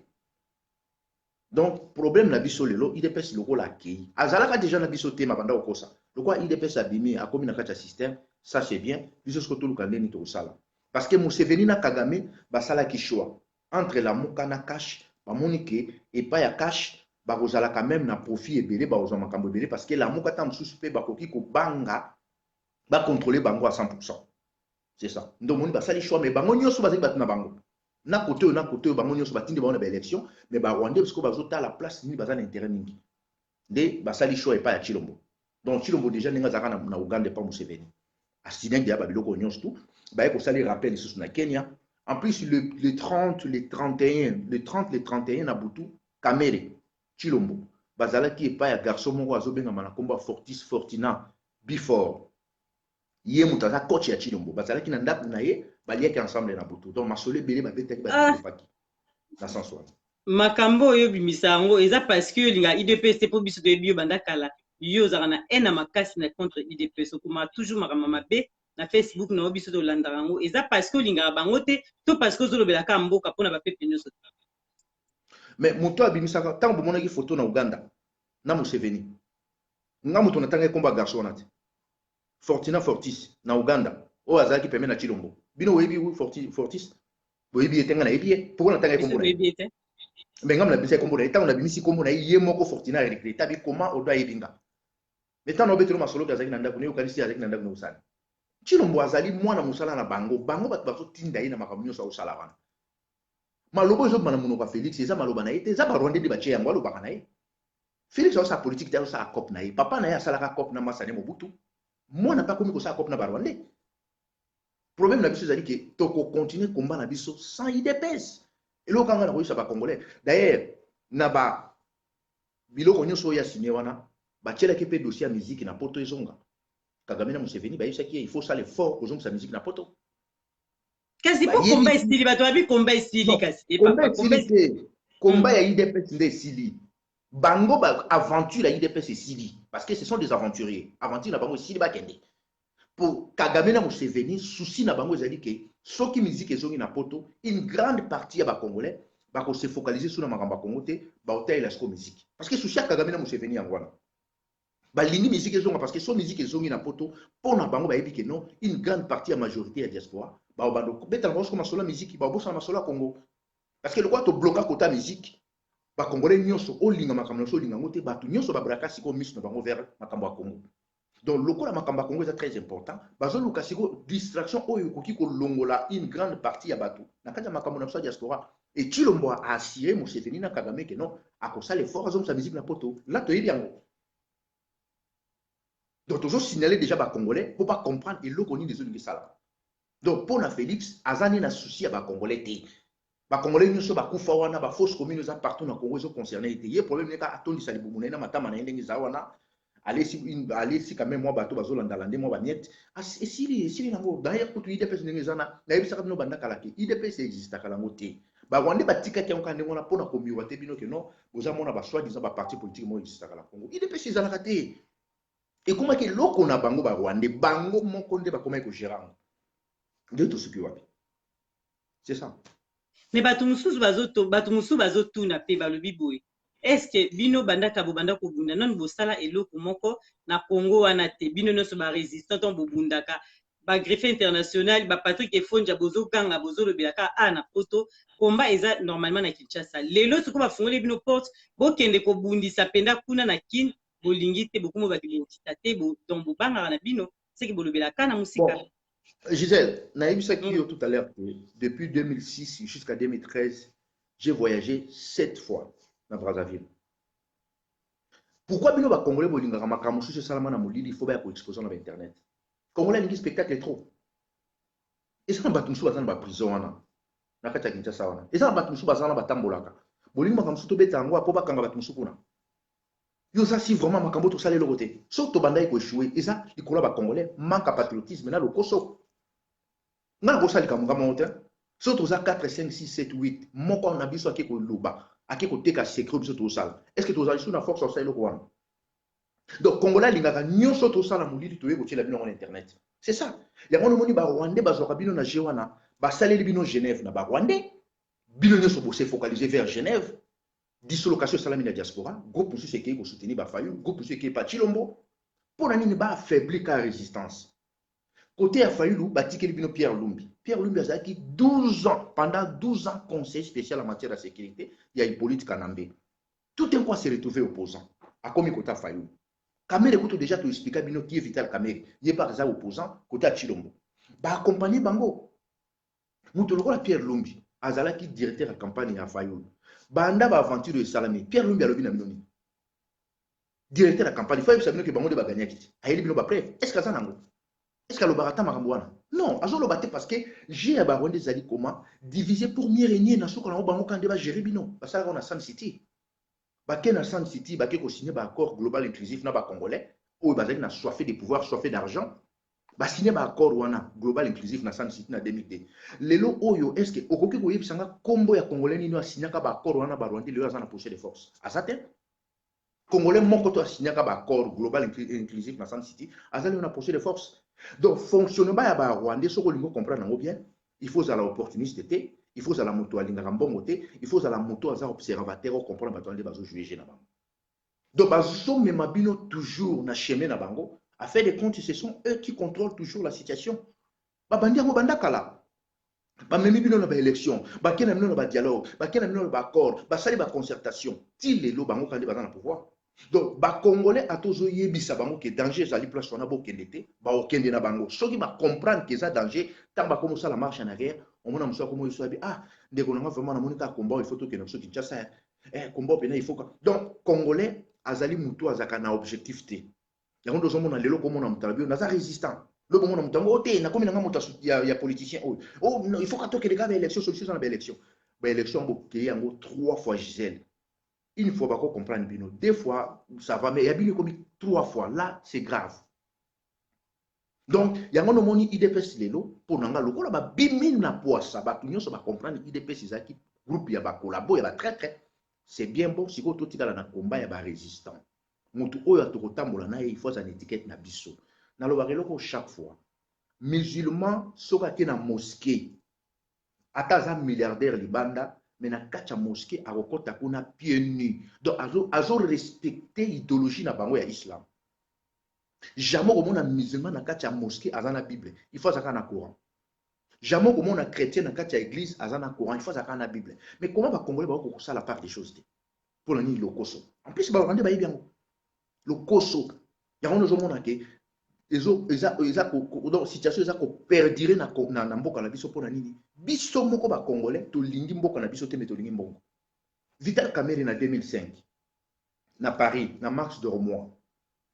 Donc problème na biso lelo, UDPS lokola akei, azalaka déjà na biso te, mabanda kokosa. Lokola UDPS abimi, akomi na kati ya système, ça c'est bien. Biso siko toluka ndeni tokosala, parce que Museveni na Kagame basalaki choix entre Lamuka na Cash. Bamoni ke epai ya Cash bakozala quand même na profit ebele, bakozwa makambo ebele, parce que Lamuka ta mosusu mpe bakoki kobanga bacontrôle bango à 100. C'est ça nde omoni basali choix. Mais bango nyonso bazali bato na bango na kote oyo, na kote oyo, bango nyonso batindi bango na baélection. Mais barwandais sikoyo bazotala place nini baza na intérêt mingi, nde basali choix epai ya Tshilombo. Donc Tshilombo déjà ndenge azalaka na Uganda epa Museveni, asigné deya babiloko nyonso tu, baye kosali rappel lisusu na Kenya. En plus, le 30, le 31, le 30, le 31 na butu, Kamerhe, Tshilombo bazalaki epai ya garçon moko azobengama na nkombo ya Fortis Fortina Bifor. Ye moto aza coach ya Tshilombo. Bazalaki na ndako na ye, baliaki ensemble na butu. Donc masolo ebele babetaki, badéveloppaki na sens wana. Makambo oyo obimisa yango eza parce que olinga UDPS te, mpo biso toyebi yo banda kala, yo ozalaka na haine ya makasi na contre UDPS. Okomaka toujours makambo mabe na Facebook na yo, biso tolandaka yango. Eza parce que olingaka bango te, to parce que ozolobelaka mboka mpona bapeple nyonso te? Mais moto abimisaka, ntango bomonaki photo na Uganda na Museveni, nga moto natangaki nkombo ya garçon wana te, Fortina Fortis na Uganda. Oyo azalaki pembeni na Tshilombo. Bino boyebi Fortis? Boyebi ye te, nga nayebi ye. Pourquoi natanga ye kombo na ye? Mais nga nabimisa kombo na ye. Ntango nabimisi kombo na ye, ye moko Fortina regretta bi comment odo ayebi nga. Mais ntango obetelo masolo ke azalaki na ndako, naye okanisi azalaki na ndako na kosala. Tshilombo azali mwana mosala na bango. Bango bato bazotinda ye na makambo nyonso akosala wana. Maloba ezobima na monoko ya Felix eza maloba na ye te, eza ba Rwandais nde batie yango, alobaka na ye. Felix azosala politique te, azosala coop na ye. Papa na ye asalaka coop na Masane Mobutu. Mwana mpe akomi kosala coop na ba Rwandais. Problème na biso ezali ke toko continuer combat na biso sans UDPS. Eloko kanga na koyebisa ba Congolais. D'ailleurs, na ba biloko nyonso oyo asigné wana, batielaki mpe dossier ya musique na poto ezonga. Kagame na Museveni bayebisaki ye il faut sala effort kozongisa musique na poto. Kasi po combat esili, bato babi combat esili kasi. Combat esili te. Combat ya UDPS nde esili. Bango ba aventure ya UDPS esili parce que ce sont des aventuriers. Aventure na bango esili, bakende. Pour Kagame na Museveni, souci na bango ezali ke soki musique ezongi na poto, une grande partie ya ba Congolais bako se focaliser sur na makambo ya Congo te, baotalela siko musique. Parce que souci ya Kagame na Museveni yango wana. Balingi musique ezonga parce que so musique ezongi na poto, mpo na bango bayebi ke non, une grande partie ya majorité ya diaspora baobanda kobetala bango siko masolo ya musique, baobosana masolo ya Congo. Parce que lokola tobloka kota musique, bacongolais nyonso olinga makambo na biso, olinga yango te, bato nyonso babraka sikoyo miso na bango vers makambo ya Congo. Donc lokola makambo ya Congo eza très important, bazoluka sikoyo distraction oyo ekoki kolongola une grande partie ya bato na kati ya makambo na biso ya diaspora. Et Tshilombo a assuré Museveni na Kagame ke non, akosala effort azongisa musique na poto. Là toyebi yango. Donc tozo signaler déjà ba Congolais pour pas comprendre eloko nini ezolingi esala. Donc mpo na Félix aza nde na souci ya ba Congolais te. Ba Congolais nyonso bakufa wana, ba fausse commune eza partout na Congo, ezo concerne ye te. Ye problème neka atondisa libumu na ye na matama na ye ndenge eza wana. Alesi quand même mwa bato bazolandala nde mwa bamiete, esili, esili nango. D'ailleurs kutu UDPS ndenge eza na, nayebisaka bino banda kala ke UDPS existaka nango te. Barwandais batikaki yango kaka ndenge wana mpona komiwa te bino ke non, boza mona ba soi disant ba parti politique moko existaka na Congo. UDPS ezalaka te, ekomaki eloko na bango barwandais bango moko nde bakomaki kogérer yango. Nde tosuki wapi? C'est ça. Mais bato mosusu bazotuna mpe balobi boye: est-ce bino bandaka bobanda kobunda nanu, bosala eloko moko na Congo wana te? Bino nyonso barésistant, ntango bobundaka, bagreffe international, bapatrik Efonja, bozoganga, bozolobelaka a na poto, combat eza normalement na Kinshasa. Lelo sikoyo bafungoli bino porte, bokende kobundisa mpenza kuna na Kine, bolingi te, bokomi baki bokita te. Donc bobangaka na bino seki bolobelaka na mosika. Bon. Gisèle, nayebisaki yo tout à l'heure que depuis 2006 jusqu'à 2013, j'ai voyagé sept fois na Brazzaville. Pourquoi bino bacongolais bolingaka makambo mosusu esalama na molili, il faut baya koexposer na bainternet? Congolais alingi spectacle trop. Eza na bato mosusu baza na baprison wana na kati ya Kinshasa wana, eza na bato mosusu baza wana batambolaka. Bolingi makambo mosusu tobeta yango mpo bakanga bato mosusu kuna. Yo oza si vraiment makambo tosala eloko te. So tobandaki koéchouer, eza likolo ya bacongolais, manque ya patriotisme na lokoso. Nga nakosala likambo nga moko te. So toza 4, 5, 6, 7, 8, moko na biso ake koloba, ake koteka secret biso tozosala, est ce que tozala lisusu na force ya kosala eloko wana? Donc congolais alingaka nyonso tosala molili, toye kotiela bino yango na internet. C'est ça yango nomoni barwandais bazwaka bino na jeu wana. Basaleli bino Genève na barwandais, bino nyonso bose focaliser vers Genève. Dislocation esalami na diaspora, groupe mosusu ekei kosoutenir bafayulu, groupe mosusu ekei pa Tshilombo. Mpo na nini baaffaiblir ka résistance côté ya Fayulu? Batikeli bino Pierre Lumbi. Pierre Lumbi azalaki 12 ans, pendant 12 ans conseiller spécial en matière de sécurité ya Hippolyte Kanambe. Tout un coup se retrouvé opposant, akomi kota Fayulu. Kamerhe kutu déjà toexplika bino qui est Vital Kamerhe, ye par eza opposant côté ya Tshilombo, baaccompagne bango. Moto lokola Pierre Lumbi azalaki directeur ya campagne ya Fayulu. Banda baaventure esalami, Pierre Lumbi alobi na bino nini? Directeur ya campagne fo ayebisa bino ke bango nde baganyaki te, ayeli bino bapreuve. Est ce que aza nango? Est ce que alobaka ata makambo wana? Non, azoloba te, parce que jeu ya barwanda ezali comment diviser pour mieux régner. Na suka nango, bango kaka nde bagérer bino. Basalaka na Sun City, bake na Sun City, bake kosigne baaccord global inclusif na bacongolais oyo bazali na soif de pouvoir, soif d'argent. Basigne baaccord wana global inclusif na Sun City na 2002. Lelo oyo, est ce que okoki koyebisa nga nkombo ya congolais nini asignaka baaccord wana barwandais, lelo aza na position de force? Aza te. Congolais moko to asignaka baaccord global inclusif na Sun City aza lelo na position de force. Donc fonctionnement ya barwandais, soki olingi comprendre yango bien, il faut ozala opportuniste te, il faut ozala moto alingaka mbongo te, il faut ozala moto aza observateur, ocomprendre bato wana nde bazojouer na bango. Donc bazomema bino toujours na chemin na bango. À faire des comptes, ce sont eux qui contrôlent toujours la situation. Babandi yango banda kala. Bamemi bino na baélection, bakei na bino na badialogue, bakei na bino na baaccord, basali baconcertation. Ti lelo bango kaka nde baza na pouvoir. Donc bacongolais, ata ozoyebisa bango ke danger ezali place wana, bokende te, baokende na bango. Soki bacomprendre ke eza danger, ntango bakomi osala marche en arrière, omona mosu akomi oyeso abi: "Ah, ndeko nanga, vraiment namoni kaka combat, il faut tokende biso Kinshasa, combat pena il faut." Donc Congolais azali motu azalaka na objectif te. Yango nde ozomona lelo komona moto alobi: "Naza résistant." Lobi omona moto yango: "O te, nakomi nanga moto ya politicien oyo. Oh, il faut ka tokende kaka baélection, solution eza na baélection." Baélection bokeye yango trois fois, Gisèle. Une fois bako comprendre bino, deux fois ça va, mais ya bino ekomi trois fois, là c'est grave. Donc yango nomoni UDPS lelo, mpo na nga, lokola babimi na poasa, bato nyonso bacomprendre UDPS ezalaki groupe ya bacollabo, ya batraître. C'est bien bon. Sikoyo totikala na combat ya barésistant. Motu oyo tokotambola na ye, il faut aza na étiquette na biso. Nalobaka eloko chaque fois: musulman soki ake na mosquée, ata aza milliardaire libanda, mais na kati ya mosquée akokɔta kuna pied nu. Donc azorespecte idéologie na bango ya islam. Jamais okomona musulman na kati ya mosquée aza na Bible, il faut azalaka na Coran. Jamais okomona chrétien na kati ya église aza na Coran, il faut azalaka na Bible. Mais comment bacongolais bakoki kosala part des choses te? Mpona nini? Lokoso. En plus balobaka nde bayebi yango, lokoso yango. Nozomona ke eza donc situation eza koperdurer na mboka na biso. Mpona nini? Biso moko bacongolais tolingi mboka na biso te, mais tolingi mbongo. Vital Kamerhe, na 2005 na Paris, na Max Dormois,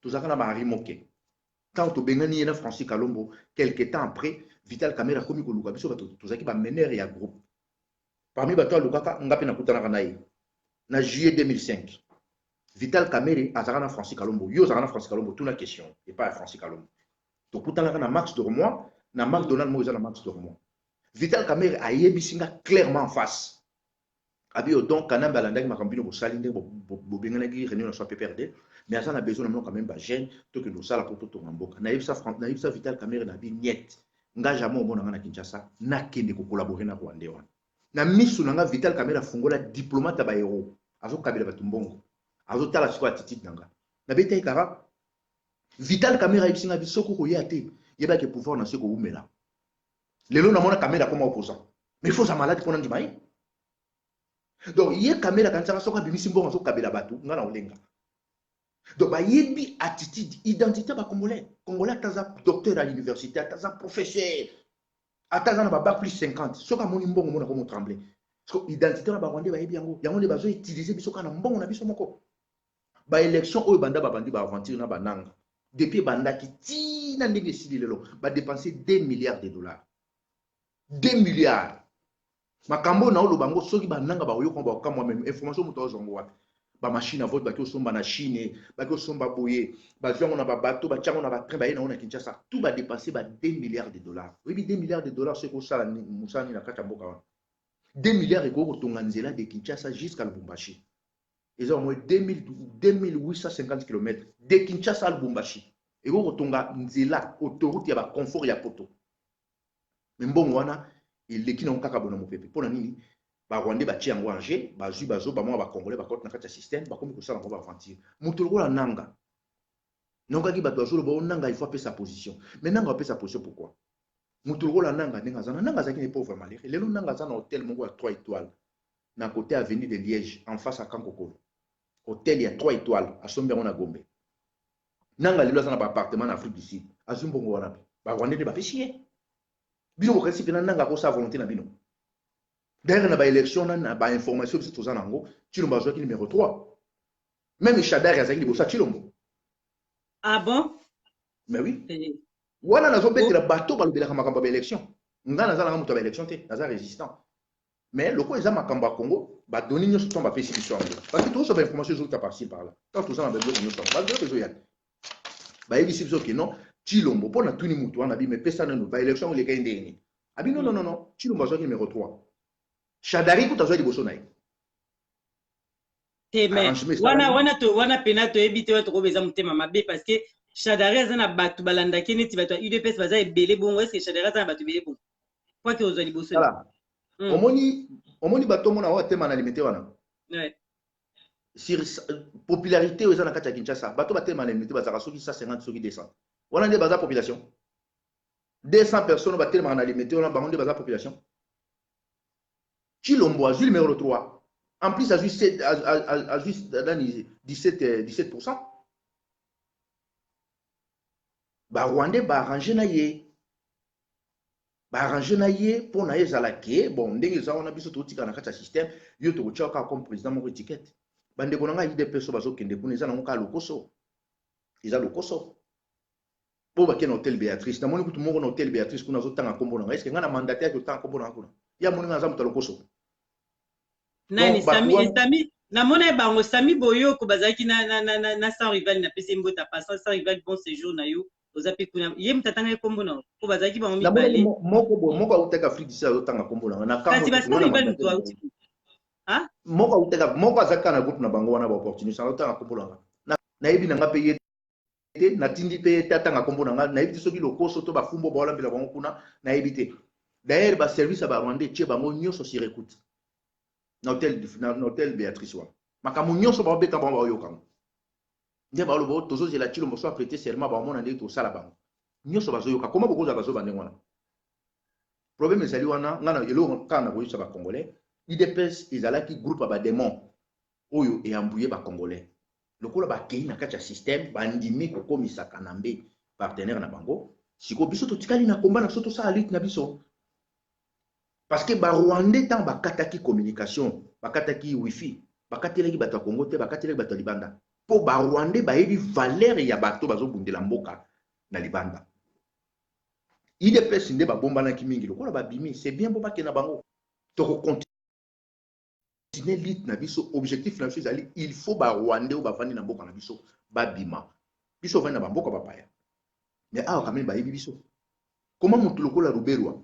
tozalaka na bahenri Moke. Ntango tobengani ye na Francis Kalombo, quelque temps après Vital Kamerhe akomi koluka biso. Bato tozalaki bameneur ya groupe, parmi bato alukaka, nga mpe nakutanaka na ye na juillet 2005. Vital Kamerhe azalaka na Francis Kalombo. Yo ozalaka na Francis Kalombo, tuna question epai ya Francis Kalombo. Tokutanaka na Max Dormois, na McDonald moko eza na Max Dormois. Vital Kamerhe ayebisi nga clairement en face abi yo: "Donc Kanambe alandaki makambo bino bosali, ndenge bobenganaki réunion na so PPRD, mais aza na besoin na bino quand même, bajeune, tokende kosala mpo totonga mboka." Nayebisa Vital Kamerhe na bi niet: "Nga jamais omona nga na Kinshasa nakende kocollaborer na Rwandais wana." Na misu na nga, Vital Kamerhe afungola diplomate ya bahéros, azokabela bato mbongo, azotala sikoyo attitude na nga. Nabeta ye kaka. Vital Kamerhe ayebisi nga bi: "Soki okoya te, yebaki pouvoir na se kowumela." Lelo namona Kamerhe akoma opposant, mais il faut oza malade mpona ndima ye. Donc ye Kamerhe akanisaka soki abimisi mbongo, azokabela bato, nga na olenga. Donc bayebi attitude, identité ya bacongolais. Congolais, ata aza docteur à l'université, ata aza professeur, ata aza na babac plus 50, soki amoni mbongo, omona komo tremble. Parce que identité na barwandais bayebi yango. Yango nde bazoutiliser biso kaka na mbongo na biso moko. Baélection oyo banda babandi baaventure na bananga, depuis ebandaki ntina ndenge esili lelo, badépenser 2 milliards de dollars, 2 milliards. Makambo oyo naoloba yango, soki bananga bakoyoka, bakokamwa. Même information, moto azwango wapi? Bamachine à vote baki osomba na Chine, baki osomba boye, bazwi yango na babateau, batia yango na batrain, baye nango na Kinshasa. Tout badépenser ba 2 milliards de dollars. Oyebi 2 milliards de dollars soki osala mosala nini na kati ya mboka wana? 2 milliards ekoki kotonga nzela de Kinshasa jusqu'à Lubumbashi. Eza au moins 2850 km de Kinshasa à Lubumbashi. Ekoki kotonga nzela autoroute ya baconfort ya poto. Mais mbongo wana eleki nango kaka bona mopepe. Mpo na nini? Barwandais batie yango en jeu, bazwi bazoba mwa bacongolais, bakota na kati ya système, bakomi kosala yango baaventure. Moto lokola Nanga, nongaki bato bazoloba o Nanga il faut apesa position. Mais Nanga apesa position pourquoi? Moto lokola Nanga, ndenge aza na, Nanga azalaki ne pauvre malheureux. Lelo Nanga aza na hôtel moko ya 3 étoiles na côté avenue de Liège, en face ya Kankokolo. Hôtel ya 3 étoiles, asombi yango na Gombe. Nanga lelo aza na baappartement na Afrique du Sud. Azwi mbongo wana mpe barwandais nde bapesi ye. Bino bokanisi mpena Nanga akosala volonté na bino? D'ailleurs na baélection, na bainformation biso toza nango, Tshilombo azwaki numéro 3. Même Shadari azalaki liboso ya Tshilombo. Ah bon? Mais oui. Wana nazobetela bato balobelaka makambo ya baélection. Nga naza nanga moto ya baélection te, naza résistant. Mais lokola eza makambo ya Congo, badoni nyonso ntango bapesi biso yango, parce que tozoswa bainformation ezouta par-ci par là. Ntango toza na babiloko nyonso yango, babiloko ezoya, bayebisi biso ke non, Tshilombo, mpo na tuni mutu wana abi: "Mepesa nano baélection olekai ndenge nini?" Abi: "Non, non, non, non, Tshilombo azwaki numéro 3, Shadari kuta azwaki liboso na ye." Te, mais wana wana to wana pena toyebi te. Wana tokoba eza motema mabe, parce que Shadari aza na bato balandaki neti bato ya UDPS baza ebele bongo. Est-ce Shadari aza na bato ebele bongo po ake ozwa liboso? Omoni, omoni bato omona oyo atema na Limete wana, sur popularité oyo eza na kati ya Kinshasa, bato batema na Limete bazalaka soki 150, soki 200. Wana nde baza population. 200 personnes batelemaka na Limete wana, bango nde baza population. Tshilombo azwi numéro 3, en plus azwi azwi nani, 17%. Barwandais baarrange na ye, baarrange na ye mpo na ye ezala ke bon, ndenge eza wana, biso totikala na kati ya système, yo tokotia kaka comme président moko étiquette. Bandeko na ngai, UDPS oyo bazokende kuna, eza nango kaka lokoso, eza lokoso. Po bakei na Hotel Béatrice, namoni kutu moko na Hotel Béatrice kuna azotanga nkombo na ngai. Est-ce ngai na mandate yaki otanga nkombo na ngai kuna? Ye amoni ngai aza moto ya lokoso. Nani? Sami, Sami, namona bango, Sami Boyoko, bazalaki na Sans Rival. Napesi mbote passant Sans Rival, bon séjour na yo. Oza mpe kuna, ye moto atanga ye nkombo na yo, po bazalaki bango mibale. Moko boye, moko autaki Afrique du Sud, azotanga nkombo na ngai na Kasi ba Sans Rival, moto auti Moko autaka, moko aza kaka na groupe na bango wana, baopportuniste, azotanga nkombo na ngai. Nayebi na nga mpe ye te, natindi mpe ye te atanga nkombo na ngai. Nayebi te soki lokoso to bafumbo baolambela bango kuna, nayebi te. D'ailleurs, baservice ya barwandais etie bango nyonso sur écoute na Hôtel Béatrice wana. Makambo nyonso baobeta bango, baoyoka yango. Nde baloba tozozela Tshilombo so aprêter serment, baomona ndenge tosala bango. Nyonso bazoyoka. Koma bokozala bazoba ndenge wana? Problème ezali wana. Ngai na eloko kaka na koyebisa bacongolais, UDPS ezalaki groupe ya badémon oyo eyambuye bacongolais. Lokola bakei na kati ya système, bandimi kokomisa Kanambe partenaire na bango, sikoyo biso totikali na komba na biso, tosala lutte na biso, parce que barwandais, ntango bakataki communication, bakataki wifi, bakatelaki bato ya Congo te, bakatelaki bato ya libanda, mpo barwandais bayebi valeur ya bato bazobundela mboka na libanda. UDPS nde babombanaki mingi. Lokola babimi, c'est bien, mpo bakenda bango, tokocontinue lutte na biso. Objectif na biso ezali, il faut barwandais oyo bavandi na mboka na biso babima. Biso ovandi na bamboka bapaya, mais awa quand même bayebi biso. Comment motu lokola Ruberwa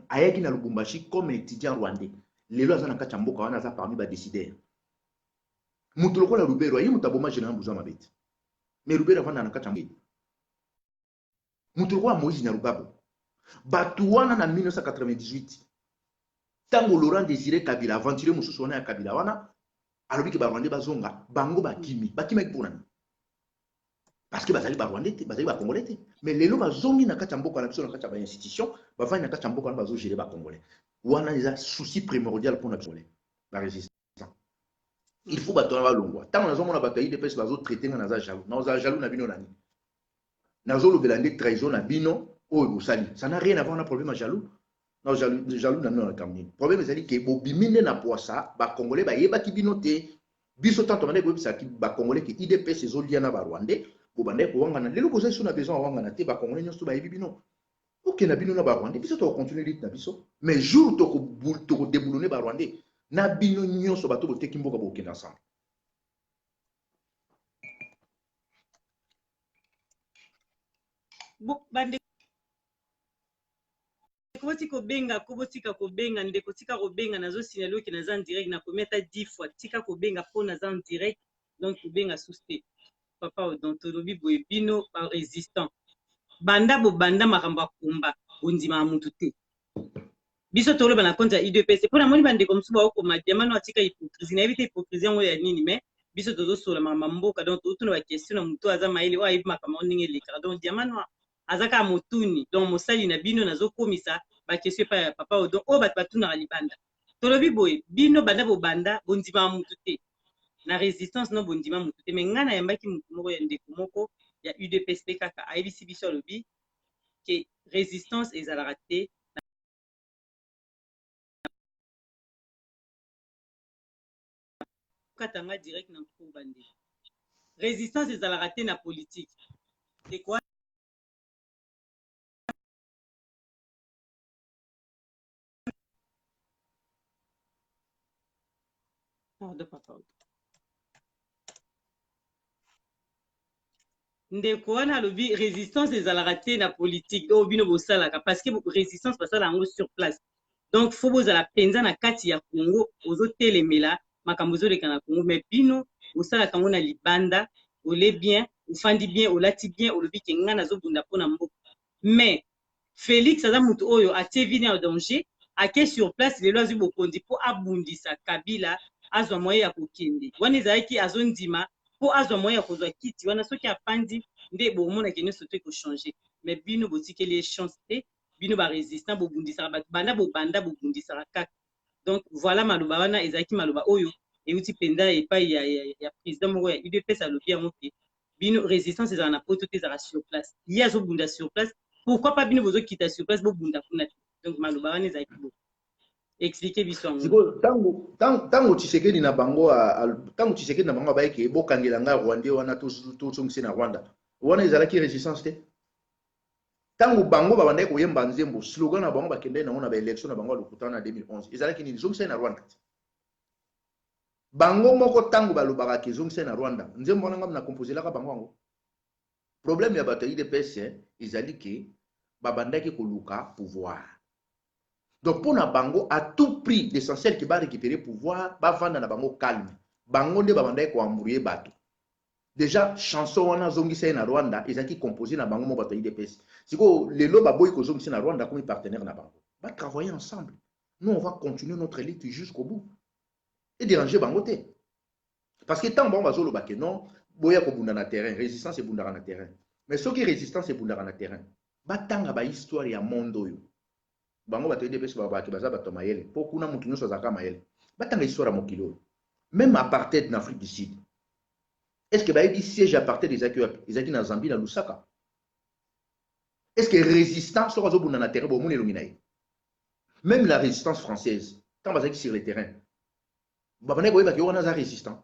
ayaki na Lubumbashi comme étudiant rwandais, lelo aza na kati ya mboka wana, aza parmi badécideur? Motu lokola Ruberwa, ye moto aboma général Mbuza mabe te, mais Ruberwa avanda na kati ya mboka. Moto lokola Moïse Nyarugabo, bato wana na 1998, ntango Laurent Désiré Kabila, aventurier mosusu wana ya Kabila wana, alobi ke barwandais bazonga, bango bakimi. Bakimaki mpona nini? Parce que bazali barwandais te, bazali bacongolais te. Mais lelo bazongi na kati ya mboka na biso, na kati ya bainstitution, bavandi na kati ya mboka wana, bazogérer bacongolais wana. Eza souci primordial mpona biso barésistant, il faut bato wana balongwa. Ntango nazomona bato ya UDPS bazotraite nga naza jaloux, nazala jaloux na bino nani? Nazolobela nde trahison na bino oyo bosali. Ça n'a rien à voir na problème ya jaloux na jaloux, jaloux na bino na likambo nini. Problème ezali ke bobimi nde na poisa, bacongolais bayebaki bino te. Biso tanto bandaki koyebisaki bacongolais ke UDPS ezolia na barwandais, bobandaki kowangana. Lelo bozali so na besoin ya wangana te, bacongolais nyonso bayebi bino. Okenda bino na barwandais, biso tokocontinue lutte na biso. Mais jour tokodéboulonner barwandais na bino nyonso, bato boteki mboka, bokende ensemble. Bandeko, botika kobenga ko, botika kobenga. Ndeko, tika kobenga, nazosignaler oki naza en direct. Nakomi ata 10 fois, tika kobenga mpo naza en direct, donc kobenga susu te. Papa Odon, tolobi boye, bino barésistant, banda bobanda makambo ya komba, bondimaka mutu te. Biso toloba na compte ya UDPS, mpo namoni bandeko mosusu baokoma diamant atika hypocrisie. Nayebi te hypocrisie yango ya nini, mais biso tozosola makambo ya mboka, donc tozotuna baquestion na motu aza mayele, oyo ayebi makambo yango ndenge elekaka. Donc diamant noir aza kaka motuni, donc mosali na bino. Nazokomisa baquestion epai ya papa Odon oyo bato batunaka libanda. Tolobi boye, bino banda bobanda, bondimaka mutu te na résistance. No, bondima mutu te. Mais ngai nayambaki mutu moko ya ndeko moko ya UDPS mpe kaka ayebisi biso, alobi ke résistance ezalaka te. Katanga direct na nkuba ndeko, résistance ezalaka te na politique, ndeko. Pardon, papa. Ndeko wana alobi résistance ezalaka te na politique oyo bino bosalaka, parce que résistance basala yango sur place. Donc faut bozala mpenza na kati ya Congo, ozotelemela makambo ezoleka na Congo. Mais bino bosalaka yango na libanda, ole bien, ofandi bien, olati bien, olobi ke ngai nazobunda mpo na mboka. Mais Félix aza motu oyo atie vie en danger, ake sur place, lelo azwi bokonzi mpo abundisa Kabila, azwa moyen ya kokende wana. Ezalaki azondima mpo azwa moyen ya kozwa kiti wana. Soki afandi nde bomonake nyonso to ekochange. Mais bino botikeli ye chance te. Bino ba résistant, bobundisaka bato banda bobanda, bobundisaka kaka. Donc voilà, maloba wana ezalaki maloba oyo euti mpenza epai ya président moko ya UDPS. Alobi yango ke bino, résistance ezalaka na Poto te, ezalaka sur place. Ye azobunda sur place, pourquoi pas bino bozokita sur place, bobunda kuna te? Donc maloba wana ezalaki bo expliquer biso yango. Sikoyo, ntango Tshisekedi na bango, ntango Tshisekedi na bango abayeke bokangela ngai Rwandais wana, tozongisi na Rwanda, wana ezalaki résistance te? Ntango bango babandaki koyemba nzembo, slogan na bango bakendaki nango na baélection na bango ya lokuta na 2011 ezalaki nini? Zongisai na Rwanda. Bango moko ntango balobaka ke ezongisai na Rwanda, nzembo wana ngambo na composelaka bango yango. Problème ya bato ya UDPS ezali ke babandaki koluka pouvoir. Donc mpo na bango, à tout prix, l'essentiel ke barécupérer pouvoir, bavanda na bango calme. Bango nde babandaki koembrouiller bato. Déjà chanson wana azongisa ye na Rwanda ezalaki composé na bango mo bato ya UDPS. Sikoyo lelo baboyi kozongisa na Rwanda, akomi partenaire na bango, batravailler ensemble. Nous, on va continuer notre lutte jusqu'au bout et déranger bango te, parce que ntango bango bazoloba ke non, boya kobunda na terrain, résistance ebundaka na terrain, mais soki résistance ebundaka na terrain, batanga bahistoire ya monde oyo. Bango bato UDPS balobaka baza bato ya mayele, mpo kuna motu nyonso azalaka mayele. Batanga histoire ya mokili oyo, même apartheid na Afrique du Sud. Est ce que bayebi siège apartheid ezalaki wapi? Ezalaki na Zambie, na Lusaka. Est ce que résistant soki azobunda na terrain, bomoni elongi na ye? Même la résistance française, ntango bazalaki sur le terrain, babandaki koyebaki wana aza résistant.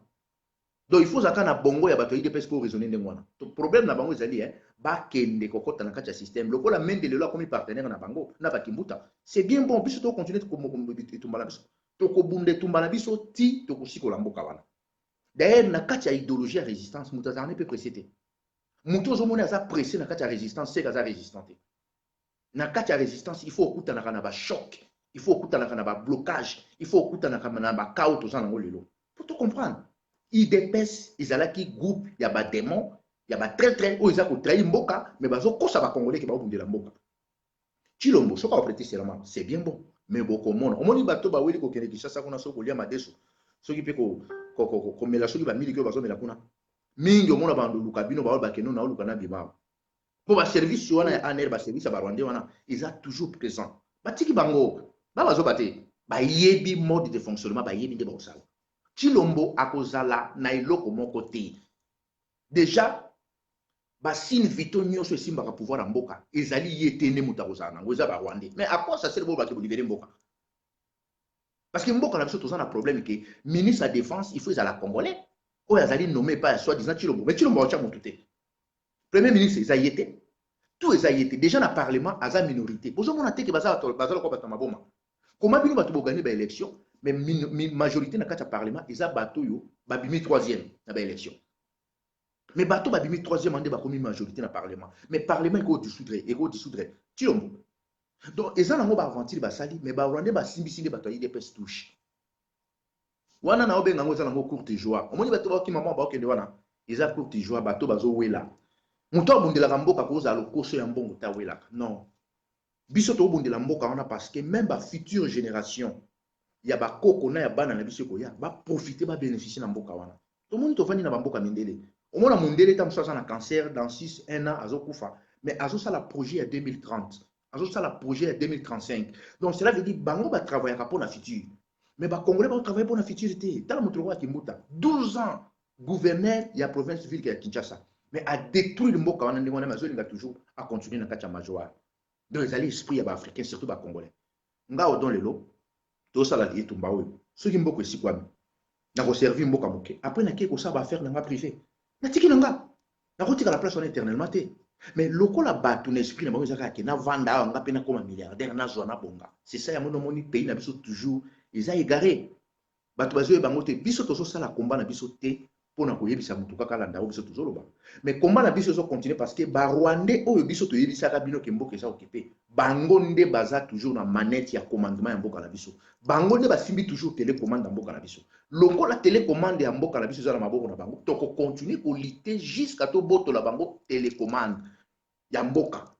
Donc il faut ozalaka na bongo ya bato ya UDPS mpo raisonner ndenge wana. To problème na bango ezali bakende kokɔta na kati ya système lokola Mende lelo akomi partenaire na bango na bakimbuta. C'est bien bon. Biso tokontinue etumba na biso, tokobunda etumba na biso ti tokosikola mboka wana. D'ailleurs, na kati ya idéologie ya résistance, moto azalaka ne mpe pressé te. Moto ozomoni aza pressé na kati ya résistance, seke aza résistant te. Na kati ya résistance, il faut okutanaka na bachoc, il faut okutanaka na bablocage, il faut okutanaka na bakao. Toza nango lelo po to comprendre, UDPS ezalaki groupe ya badémon, ya batraître oyo eza kotrahir mboka, mais bazokosa bacongolais ke baobundela mboka. Chilombo soki aoprêter serment, c'est bien bon, mais bokomona, omoni bato baweli kokende Kinshasa kuna, soki kolia madeso, soki mpe komela, soki bamiliki oyo bazomela kuna mingi, omona bando luka bino baoyo bakende na oluka na bima, mpo baservice wana ya ANR, baservice ya barwandais wana eza toujours présent. Batiki bango babazoba te, bayebi mode de fonctionnement, bayebi nde bakosala. Chilombo akozala na eloko moko te. Déjà basignes vitaux nyonso esimbaka pouvoir ya mboka ezali ye te nde moto akozala nango, eza barwandais. Mais à quoi ça sert bo bake bolibérer mboka? Parce que mboka na biso, toza na problème ke ministre ya Défense, il faut ezala congolais oyo azali nommé epai ya soi-disant Chilombo, mais Chilombo aotya motu te. Premier ministre eza ye te, tout eza ye te. Déjà na parlement aza minorité. Bozomona te ke baza lokola bato ya maboma. Koma bino bato bogagner baélection, mais majorité na kati ya parlement eza bato oyo babimi troisième na baélection. Mais bato babimi troisième nde bakomi majorité na parlement, mais parlement ekodissoudre Chilombo. Donc eza nango baaventure basali, mais barwandais basimbisi nde bato ya UDPS touche wana. Na obenga yango, eza nango courte joie. Omoni bato bakokima mwa baokende wana, eza courte joie. Bato bazowela, moto abundelaka mboka kozala lokoso ya mbongo te, awelaka non. Biso tobundela mboka wana parce que même bafuture génération ya bakoko na ya bana na biso ekoya, baprofite, babénéficie na mboka wana. Tomoni, tovandi na bamboka mindele, omona mondele ta mosusu aza na cancer, dans 6 1 an azokufa, mais azosala projet ya 2030, azosala projet ya 2035. Donc cela veut dire bango batravaillaka mpo na futur, mais bacongolais baotravaille mpo na futur te. Tala moto lokola Kimbuta, 12 ans gouverneur ya province ville ya Kinshasa, mais adétruire mboka wana ndenge wana, mais azolinga toujours acontinue na kati ya majoire. Donc ezali esprit ya baafricain, surtout bacongolais. Nga Odon, lelo tosala etumba oyo, soki mboka esikwami, nakoservir mboka moke, après nakei kosala baaffaire na nga privé, natiki na nga, nakotikala place wana éternellement te. Mais lokola bato na esprit na bango eza kaka ke navanda awa, nga mpe nakóma milliardaire, nazwa, nabonga, c'est ça. Yango nomoni pays na biso toujours eza égaré, bato bazoyeba yango te. Biso tozosala komba na biso te mpona koyebisa motu kaka alanda oyo biso tozoloba, mais komba na biso ezocontinue parce que barwandais oyo biso toyebisaka bino ke mboka eza occupé, bango nde baza toujours na manette ya commandement ya mboka na biso. Bango nde basimbi toujours télécommande ya mboka na biso. Lokola télécommande ya mboka na biso eza na maboko na bango, tokocontinue kolutter jusqu'à tobotola bango télécommande ya mboka.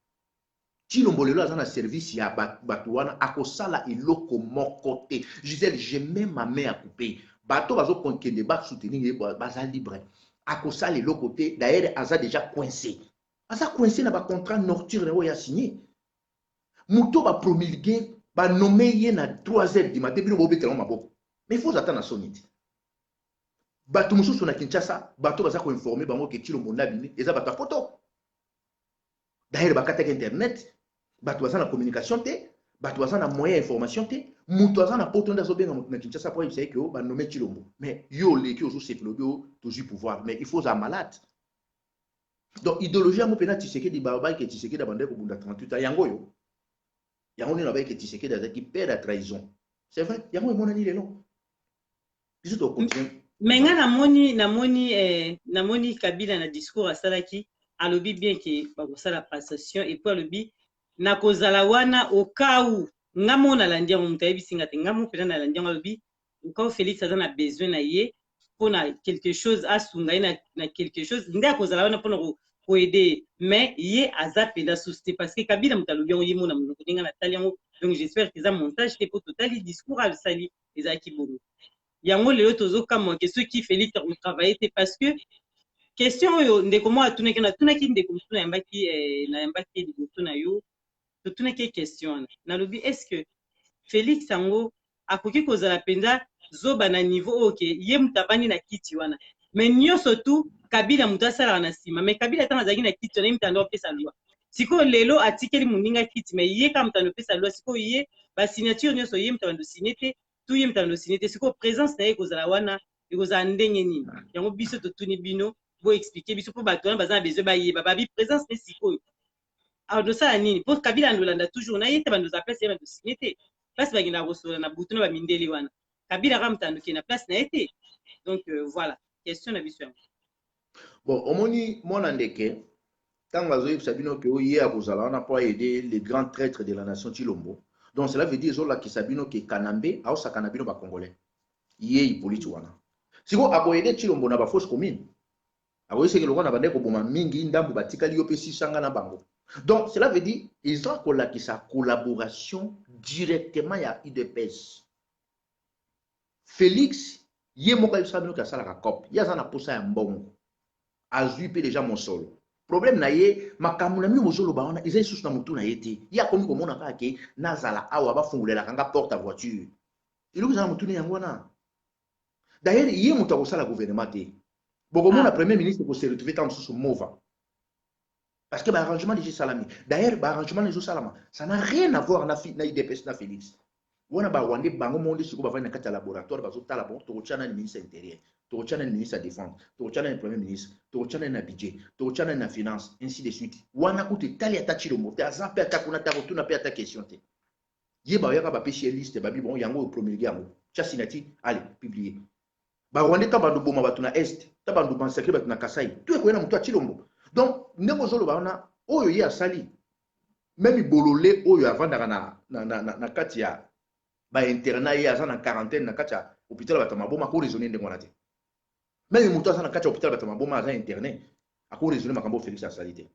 Chilombo lelo aza na service ya bato wana, akosala eloko moko te. Gisele, je mets ma main à couper. Bato bazokende basoutenir ye, baza libre. Akosala eloko te. D'ailleurs aza déjà coincé. Aza coincé na bacontrat nocturne oyo asigné. Moto bapromulgue, banome ye na 3 heures du matin, bino bobetela yango maboko. Mais faut ata na soni te. Bato mosusu na Kinshasa, bato baza koinforme bango ke Tshilombo nde abimi, eza bato ya poto. D'ailleurs bakataki internet, bato baza na communication te, bato baza na moyen ya information te. Moto aza na poto nde azobenga moto na Kinshasa po ayebisa ye ke o banome Tshilombo. Mais yo oleki, ozosepela, obi o tozwi pouvoir, mais il faut ozala malade. Donc idéologie yango mpena Tshisekedi, balobaki ke Tshisekedi abandaki kobunda 38 ans, yango oyo yango nini balobaki ke Tshisekedi azalaki père ya trahison. C'est vrai, yango emonani lelo. Biso tokontinue. Mais nga namoni Kabila na discours asalaki, alobi bien ke bakosala passation, et puis alobi nakozala wana au cas où. Nga mo nalandi yango, moto ayebisi nga te, nga mo mpenza nalandi yango. Alobi au cas où Félix aza na besoin na ye mpona quelque chose, asunga ye na quelque chose, nde akozala wana mpona koaider ye. Mais ye aza mpenza susu te, parce que Kabila moto alobi yango ye mo na monoko. Ndenge natali yango, donc j'espère que eza montage te, mpo totali discours asali, ezalaki bongo. Yango lelo tozokamwa ke soki Félix akotravaille te, parce que question oyo ndeko moko atunaki, natunaki ndeko mosusu, nayambaki ye liboso na yo, totunaki ye question wana. Nalobi: est ce que Félix yango akoki kozala mpenza zoba na niveau oyo ke ye moto avandi na kiti wana, mais nyonso tu Kabila moto asalaka na nsima? Mais Kabila, ntango azalaki na kiti wana, ye moto ando apesa loi. Sikoyo lelo atikeli moninga kiti, mais ye kaka moto ando opesa loi. Sikoyo ye basignature nyonso, ye moto abando signe te, tu ye moto abando signe te. Sikoyo présence na ye ekozala wana, ekozala ndenge nini? Yango biso totuni bino, boexplike biso, mpo bato wana baza na besoin bayeba. Babi présence ne sikoyo andosala nini? Mpo Kabila andolanda toujours na ye te, bandozala place ye bandosigne te, place bakendaka kosolola na butu na bamindele wana, Kabila kaka moto andoke na place na ye te. Donc voilà question na biso yango. Bon, omoni mwana ndeke, ntango azoyebisa bino ke oyo ye akozala wana mpo aider le grand traître de la nation Tshilombo, donc cela veut dire ezolakisa bino ke Kanambe aosaka na bino bacongolais. Ye Hippolyte wana sikoyo akoaider Tshilombo na bafausse commune, akoyeseke lokola na bandeki koboma mingi ndambu batikali yo mpe sisanga na bango. Donc cela veut dire eza kolakisa collaboration directement ya UDPS. Félix ye moko ayebisaka bino ke asalaka cop, ye aza na posa ya mbongo, azwi mpe deja mosolo. Problème na ye, makambo na bino bozoloba wana eza lisusu na motu na ye te. Ye akomi komona kaka ke nazala awa, bafungolelaka nga porte ya voiture, eloko eza na motu ne yango wana. D'ailleurs ye moto akosala gouvernement te, bokomona. Premier ministre kose retrouver ntango mosusu mova, parce que baarrangement déjà esalami. D'ailleurs baarrangement ezosalama, ça n'a rien à voir na UDPS na Félix wana. Barwandais bango moko nde sikoyo bavandi na kati ya laboratoire, bazotala: bon, tokotya nani ministre intérieur, tokotya nani ministre ya défense, tokotya nani premier ministre, tokotya nani na budget, tokotya nani na finance, ainsi de suite. Wana kutu etali ata Tshilombo te, aza mpe ata kuna te, akotuna mpe ata question te. Ye bayaka, bapesi ye liste, babi: bon, yango oyo, promulgue yango, tia signature, allez, publier. Barwandais ta bando boma bato na Est, ta bando massacre bato na Kasai, to ekoya na moto ya Tshilombo. Donc ndenge ozoloba wana, oyo ye asali, même bolole oyo avandaka na kati ya bainternat, ye aza na quarantaine na kati ya hôpital ya bato ya maboma, akoraisonne ndenge wana te. Même moto aza na kati ya hôpital ya bato ya maboma, aza interne, akoraisonne makambo oyo Félix asali te.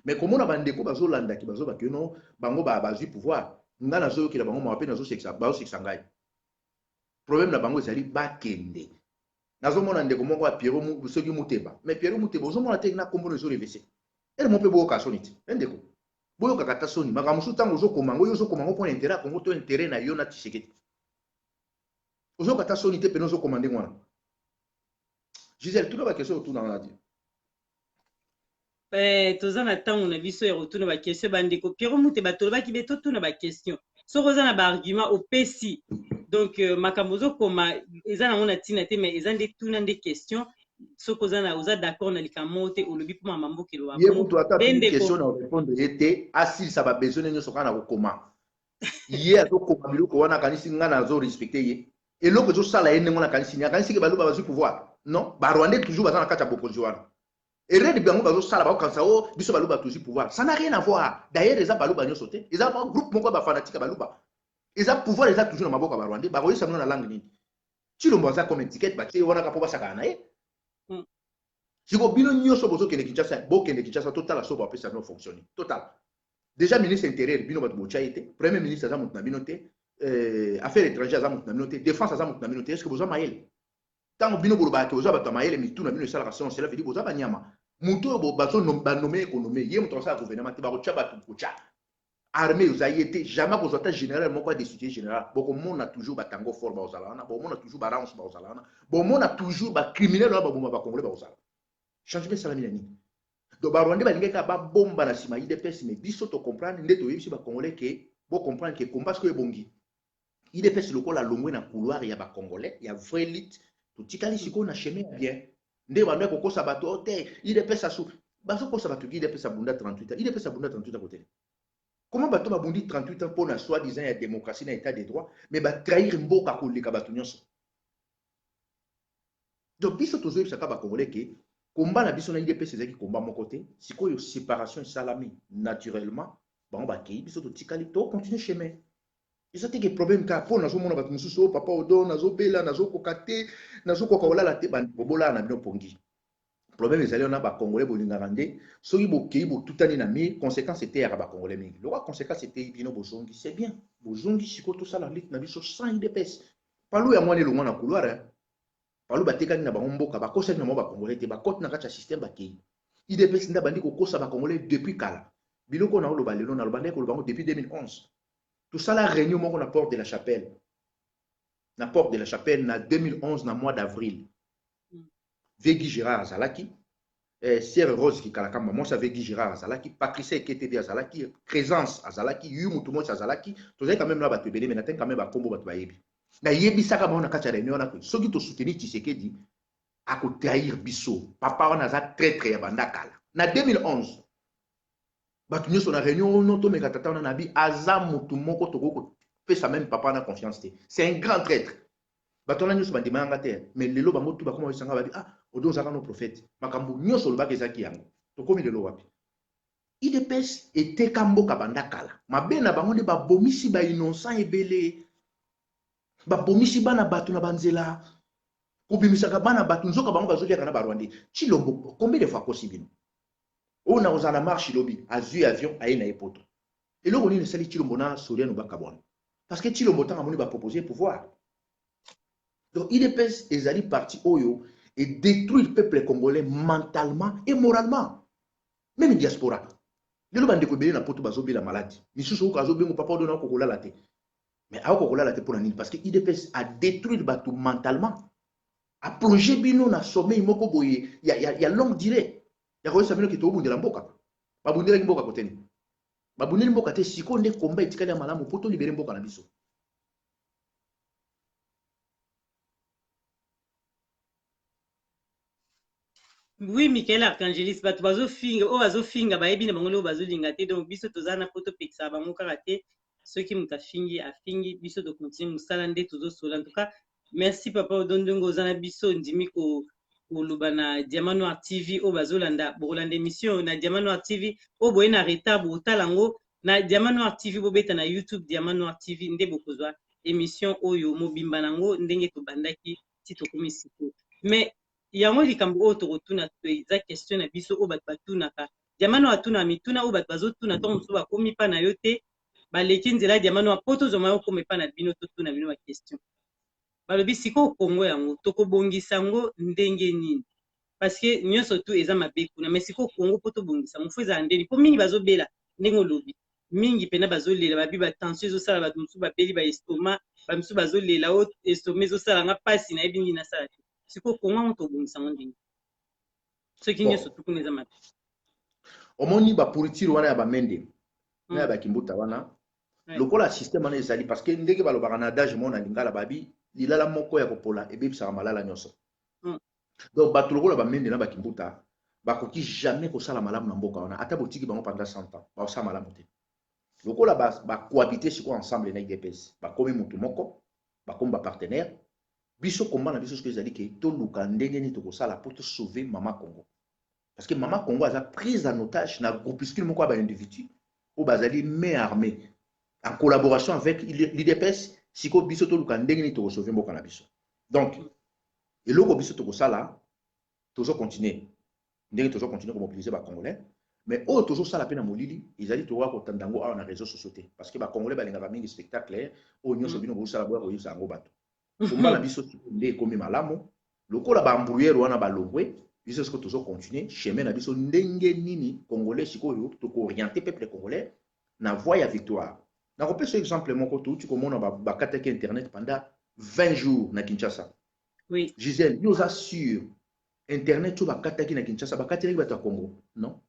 Mais komona bandeko bazolandaki, bazobaki no bango bazwi pouvoir, nga nazoyokela bango mawa mpe bazosekisa ngai. Problème na bango ezali bakende. Nazomona ndeko moko ya Piero soki Muteba, mais Piero Muteba, ozomona te na kombono ezorevese ere mo mpe. Boyoka soni te, e ndeko, boyokaka ata soni. Makambo mosusu ntango ozokoma yango, yo ozokoma yango mpona intérêt ya Kongo to intérêt na yo na Tshisekedi? Ozoyoka ata soni te pene ozokoma ndenge wana? Gisele, tuna baquestion otuna wana te. Toza na ntango na biso ya kotuna baquestion. Bandeko, Piero Muteba, tolobaki be totuna baquestion. Soki oza na baargument opesi, donc makambo ozokoma eza nango na ntina te, mais eza nde tuna nde question. Soki oza na oza d'accord na likambo moko te, olobi mpo mama mboka eloba. Ye mutu ata question na répondre ye te, asilisa babesoin nyonso kaka na kokoma. Ye azokoma biloko wana, akanisi nga nazo respecte ye. Eloko ezosala ye ndenge wana, akanisi nini? Akanisi ke baloba bazwi pouvoir? Non, barwandais toujours baza na kati ya bokonzi wana. Erreur bango bazosala, bakokanisa o biso baluba tozwi pouvoir. Ça n'a rien à voir. D'ailleurs eza baluba nyonso te, eza groupe moko ya bafanatique ya baluba. Eza pouvoir eza toujours na maboko ya barwandais. Bakoyesa bino na langue nini? Tshilombo aza comme étiquette, batie wana kaka mpo basakana na ye. Siko bino nyonso bozokende Kinshasa, bokende Kinshasa, totala so bapesa bino fonctionne. Totala déjà ministre intérieur, bino bato botya ye te. Premier ministre aza moto na bino te, affaire étranger aza moto na bino te, défense aza moto na bino te. Est ce que boza mayele? Ntango bino bolobaka ke boza bato ya mayele, mitu na bino esalaka sens, cela veut dire boza banyama. Moto oyo bazo banommer ye konommer ye, moto akosala gouvernement te, bakotya bato kotya armée oza ye te, jamais akozwa ata général moko adestituer général. Bokomona toujours batango fort bakozala wana, bokomona toujours barounce bakozala wana, bomona toujours bacriminel wana baboma bacongolais bakozala. Changement esalami na nini? Donc barwandais balingaki kaka babomba na nsima UDPS, mais biso tocomprendre nde toyebisi bacongolais ke bocomprendre ke combat sikoyo ebongi. UDPS lokola longwe na couloir ya bacongolais ya vraie élite, totikali sikoyo na chemin ya bien. Nde bando ya kokosa bato o te, UDPS asu bazokosa bato ki UDPS abunda 38 ans. UDPS abunda 38 ans kotele. Comment bato babundi 38 ans mpona soi-disant ya démocratie na état de droit, mais batrahir mboka koleka bato nyonso? Donc biso tozoyebisaka bacongolais ke combat na biso na UDPS ezalaki combat moko te. Sikoyo séparation esalami naturellement, bango bakei, biso totikali, tocontinue chemin. Eza te ke problème kaka mpo nazomona bato mosusu oyo: "Papa Odon, nazobela, nazokoka te, nazokoka kolala te." Bandeko, bolala na bino pongi. Problème ezali wana, bacongolais bolingaka nde soki bokei botutani na mur, conséquence eteyaka bacongolais mingi. Lokola conséquence eteyi bino, bozongi, c'est bien. Bozongi sikoyo, tosala lutte na biso sans UDPS. Palu yango wana elongwa na couloir. Palu batekaki na bango mboka, bakosaki na bango bacongolais te, bakoti na kati ya système, bakei. UDPS nde bandi kokosa bacongolais depuis kala. Biloko na oloba lelo, naloba nde koloba yango depuis 2011. Tosala réunion moko na Porte de la Chapelle, na Porte de la Chapelle na 2011, na mois d'avril. Vegi Gérard azalaki, Sere Rose Kikalakamba, mwasi Vegi Gérard azalaki, Patricia Eketebi azalaki, Présence azalaki, yu mutu mosi azalaki. Tozali quand même na bato ebele, mais natangi quand même bakombo bato bayebi. Nayebisaka bango na kati ya réunion wana, soki tosoutenir Tshisekedi, akotrahir biso. Papa wana aza traître ya banda kala. Na 2011, bato nyonso na réunion ono tomeka tata wana na bi aza motu moko tokoki kopesa même papa wana confiance te, c'est un grand traître. Bato wana nyonso bandima yanga te, mais lelo bango tu bakoma oyesanga babi: "Ah, Odo, ozalaka no prophète, makambo nyonso olobaki ezalaki yango." Tokomi lelo wapi? UDPS eteka mboka banda kala. Mabe na bango nde babomisi bainnocent ebele, babomisi bana bato na banzela, kobimisaka bana bato, nzoka bango bazoliaka na barwandais. Tshilombo, combien de fois akosi bino? Oyo na kozala na marche lobi, azwi avion, aye na ye Poto. Eloko nini esali Tshilombo na Soriano bakabwana? Parce que Tshilombo, ntango amoni bapropose pouvoir. Donc UDPS ezali parti oyo edétruire peuple congolais mentalement et moralement, même diaspora. Lelo bandeko ebele na Poto bazobela maladi misusu oyo azobengo: "Papa Odon, akokolala te." Mais akokolala te mpona nini? Parce que UDPS adétruire bato mentalement, aplonge bino na sommeil moko boye ya longue durée, ya koyesa bino ke tobundela mboka. Babundelaki mboka koteni? Babundeli mboka te. Sikoyo nde combat etikali ya malamu mpo tolibérer mboka na biso. Oui, Michael Archangelis, bato bazofinga, oyo bazofinga bayebi na bango nde oyo bazolinga te. Donc biso toza na po topekisaka bango kaka te. Soki moto afingi, afingi. Biso tocontinue mosala nde tozosola. En tout cas, merci papa Odon ndenge oza na biso, ndimi koloba na Diamant Noir TV. Oyo bazolanda, bokolanda émission na Diamant Noir TV. Oyo boye na retard, botala yango na Diamant Noir TV. Bobeta na YouTube Diamant Noir TV nde bokozwa émission oyo mobimba nango ndenge tobandaki ti tokomi sikoyo. Mais yango likambo oyo tokotuna eza question na biso oyo bato batunaka. Diamant Noir atunaka mituna oyo bato bazotuna. Ntongo mosusu bakomi mpa na yo te, baleki nzela ya Diamant Noir mpo tozoma yo okoma epa na bino, totuna bino baquestion. Balobi sikoyo, Kongo yango tokobongisa yango ndenge nini? Parce que nyonso tu eza mabe kuna, mais sikoyo Kongo, mpo tobongisa yango, faut ezala ndeni? Mpo mingi bazobela ndenge olobi, mingi mpena bazolela, babi batension ezosala bato mosusu babeli baestomac, bamisusu bazolela o estomac ezosala nga mpasi, nayebi nini nasala te. Sikoyo Kongo yango tobongisa yango ndenge soki nyonso tu kuna eza mabe? Omoni bapourriture wana ya bamende na ya bakimbuta wana, lokola système wana ezali, parce que ndenge balobaka na adage moko na lingala, babi lilala moko ya kopola ebebisaka malala nyonso. Donc bato lokola bamende na bakimbuta bakoki jamais kosala malamu na mboka wana. Ata botiki bango pendant 100 ans, bakosala malamu te. Lokola bacohabite sikoyo ensemble na UDPS, bakomi motu moko, bakomi bapartenaire. Biso, combat na biso soki ezali ke toluka ndenge nini tokosala mpo tosauve mama Congo, parce que mama Congo aza prise en otage na groupuscule moko ya baindividu oyo bazali main armée en collaboration avec l'UDPS. Sikoyo biso toluka ndenge nini tokosauve mboka na biso. Donc eloko biso tokosala, tozocontinue ndenge tozocontinue komobilize bacongolais, mais oyo tozosala mpe na molili ezali tokoka kotanda yango awa na réseau sociaux te, parce que bacongolais balingaka mingi spectacle oyo nyonso bino bozosala, boya koyebisa yango bato. Combat na biso nde ekomi malamu lokola baembrouilleur wana balongwe. Biso sikoyo tozo continuer chemin na biso ndenge nini congolais sikoyo toko orienter peuple congolais na voie ya victoire. Nakopesa exemple moko, touti komona bakataki internet pendant 20 jours na Kinshasa. Gisèle, yo oza sûr internet oyo bakataki na Kinshasa bakatelaki bato ya Congo? Non,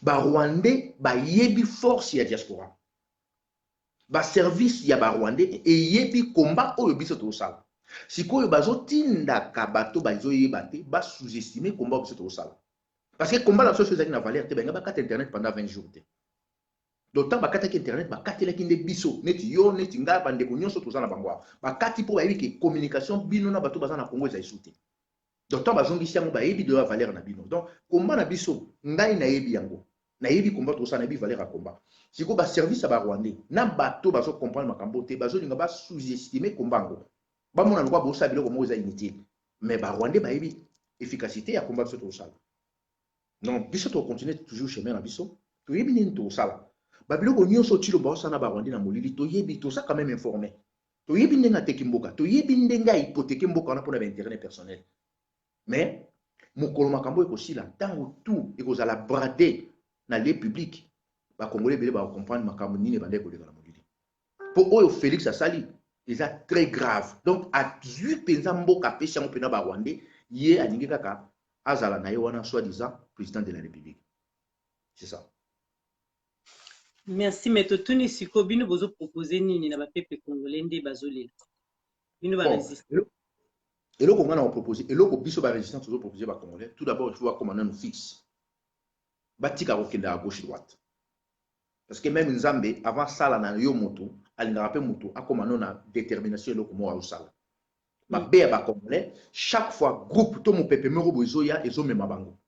Barwandais bayebi force ya diaspora, baservice ya Barwandais eyebi komba oyo biso tozosala. Sikoyo bazotindaka bato bazoyeba te, basous-estime komba oyo biso tozosala, parce que komba na biso so ezalaki na valeur te, balinga bakata internet pendant 20 jours te. Donc ntango bakataki internet, bakatelaki nde biso, neti yo, neti ngai, bandeko nyonso toza na bango awa. Bakati mpo bayebi ke communication bino na bato baza na Congo ezali su te. Donc ntango bazongisi yango, bayebi deya valeur na bino. Donc komba na biso, ngai nayebi yango, nayebi komba tokosala, nayebi valeur ya komba. Sikoyo baservice ya Barwandais na bato bazocomprendre makambo te, bazolinga basous-estime komba yango, bamona lokola bosala biloko moko eza inutile. Mais Barwandais bayebi efficacité ya komba biso tokosala. Donc biso tokocontinue toujours chemin na biso, toyebi nini tokosala. Babiloko nyonso Tshilombo aosala na Barwandais na molili, toyebi, toza quand même informé. Toyebi ndenge ateki mboka, toyebi ndenge ahypothèque mboka wana mpona baintérêt personnel. Mais mokolo makambo ekosila, ntango tout ekozala bradé na lieu public, Bakongolais ebele bakocomprendre makambo nini ebandaki koleka na molili. Mpo oyo Félix asali eza très grave. Donc azwi mpenza mboka, apesi yango mpena Barwandais. Ye alingi kaka azala na ye wana, soi-disant président de la République. C'est ça. Merci. Mais totuni sikoyo, bino bozopropose nini na bapeuple congolais nde bazolela bino barésiste? Eloko ngai na kopropose, eloko biso barésistance tozopropose Bacongolais, tout d'abord il faut bakoma nanu fixe, batika kokende à gauche droite, parce que même Nzambe, avant sala na yo moto, alingaka mpe moto akoma no na détermination. Eloko moko azosala mabe ya Bacongolais, chaque fois groupe to mopepe moko boye ezoya, ezomema bango,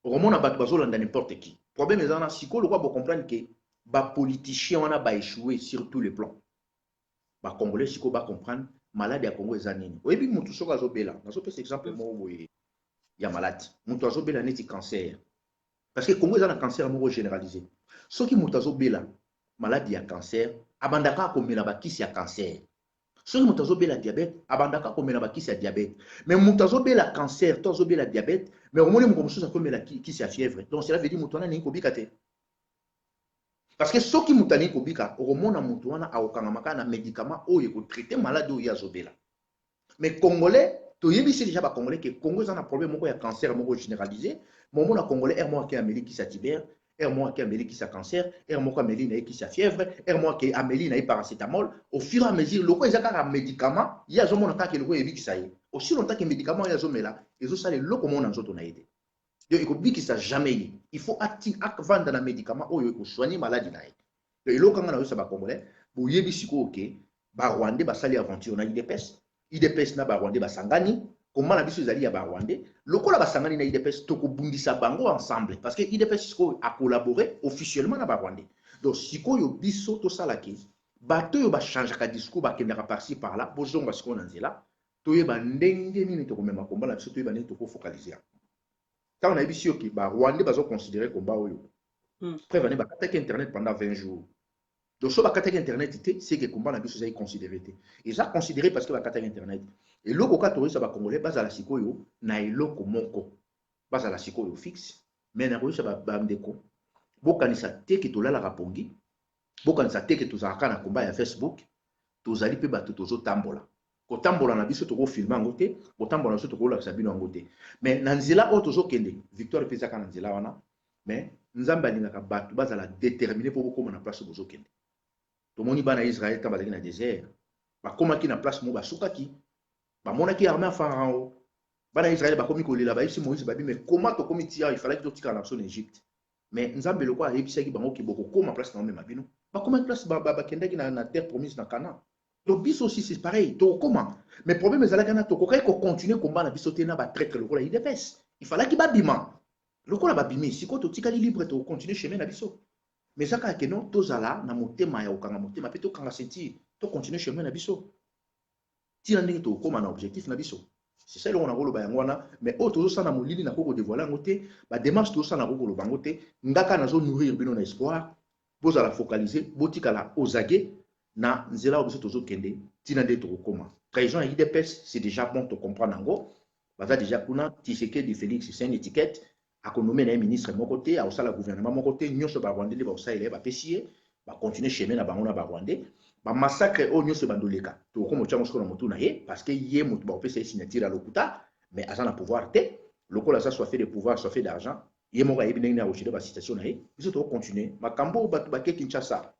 okomona bato bazolanda n'importe qui. Problème eza wana. Sikoyo lokwa bocomprendre ke bapoliticien wana baéchoué sur tous les plans, Bacongolais sikoyo bacomprendre maladi ya Congo eza nini. Oyebi, motu soki azobela, nazopesa exemple moko boye ya maladi, moto azobela neti cancer, parce que Congo eza na cancer moko généralisé. Soki moto azobela maladi ya cancer, abandaka komela bakisi ya cancer. Soki moto azobela diabète, abandaka komela bakisi ya diabète. Mais moto azobela cancer to azobela diabète, mais omoni moko mosusu akomela kisi ya fièvre. Donc cela veut dire moto wana alingi kobika te, parce que soki moto alingi kobika, okomona moto wana akokangama kaka na médicament oyo ekotraite maladi oyo ye azobela. Mais Congolais, toyebisi déjà Bacongolais ke Congo eza na problème moko ya cancer moko généralisé. Momona Congolais, heure moko ake ameli kisi ya tiber, heure moko ake ameli kisi ya cancer, heure moko ameli na ye kisi ya fièvre, heure moko ake ameli na ye paracétamol. Au fur et à mesure, loko eza kaka médicament, ye azomona kaka eloko eyebikisa ye. Aussi longtemps ke médicament oyo azomela ezosala eloko moko na nzoto na ye te, donc ekobikisa jamais ye. Il faut ati avanda na médicament oyo ekosoigne maladi na ye. Donc eloko anga nayosa Bacongolais, boyebi sikoyo ke Barwandais basali aventure na UDPS, UDPS na Barwandais basangani. Komba na biso ezali ya Barwandais. Lokola basangani na UDPS, tokobundisa bango ensemble, parce que UDPS sikoyo acollabore officiellement na Barwandais. Donc sikoyo biso tosalaki bato oyo bachangeaka discours, bakendaka par-ci par-là, bozonga sikoyo na nzela. Toyeba ndenge nini tokomema komba na biso, toyeba ndenge tokofocaliser yango. Ntango nayebisi yo ke Barwandais bazoconsidere komba oyo, preuve ane bakataki internet pendant 20 jours. Donc so bakataki internet te, c'est que komba na biso ezali considéré te. Eza considéré parce que bakataki internet. Eloko kaka tokoyebisa Bacongolais, bazala sikoyo na eloko moko, bazala sikoyo fixe. Mais nakoyebisa bandeko, bokanisa te ke tolalaka pongi, bokanisa te ke tozalaka na komba ya Facebook. Tozali mpe bato tozotambola. Kotambola na biso, tokofilme yango te. Kotambola na biso, tokolakisa bino yango te. Mais na nzela oyo tozokende, victoire mpe ezaka na nzela wana. Mais Nzambe alingaka bato bazala déterminé mpo bokóma na place oyo bozokende. Tomoni bana ya Israel ntango bazalaki na désert, bakomaki na place moko, basukaki, bamonaki armée ya Pharaon. Bana ya Israel bakomi kolela, bayebisi Moïse, babi: "Mais comment tokomi ti awa? Ifalaki totikala na biso na Égypte." Mais Nzambe lokola ayebisaki bango ke bokokóma place na omema bino, bakomaki place, bakendaki na terre promise, na Canaan. Donc biso aussi c'est pareil, tokokóma. Mais problème ezalaki na tokokaki kocontinue komba na biso te na batraître lokola UDPS. Ifalaki babima. Lokola babimi, sikoyo totikali libre, tokocontinue chemin na biso. Mais eza kaka keno tozala na motema ya kokanga motema mpe tokanga ceinture, tocontinue chemin na biso ntina ndenge tokokóma na objectif na biso. C'est ça eloko nakoloba yango wana. Mais oyo tozosala na molili, nakoki kodévoile yango te. Badémarche tozosala, nakoki koloba yango te. Ngaka nazonourrir bino na espoir, bozala focalisé, botikala ozage na nzela oyo biso tozokende, ntina nde tokokóma. Trahison ya UDPS, c'est déjà bon, tocomprendre yango. Baza déjà kuna. Tshisekedi Félix, c'est une étiquette. Akonommer na ye ministre moko te, akosala gouvernement moko te. Nyonso Barwandais nde bakosalela ye. Bapesi ye, bacontinue chemin na bango na Barwandais. Bamassacre oyo nyonso ebandoleka, tokokoma otyango sikoyo na motu na ye, parce que ye moto bakopesa ye signature ya lokuta, mais aza na pouvoir te. Lokola aza soif de pouvoir, soif d'argent, ye moko ayebi ndenge nini akogérer basituation na ye. Biso tokocontinue makambo oyo. Bato bake Kinshasa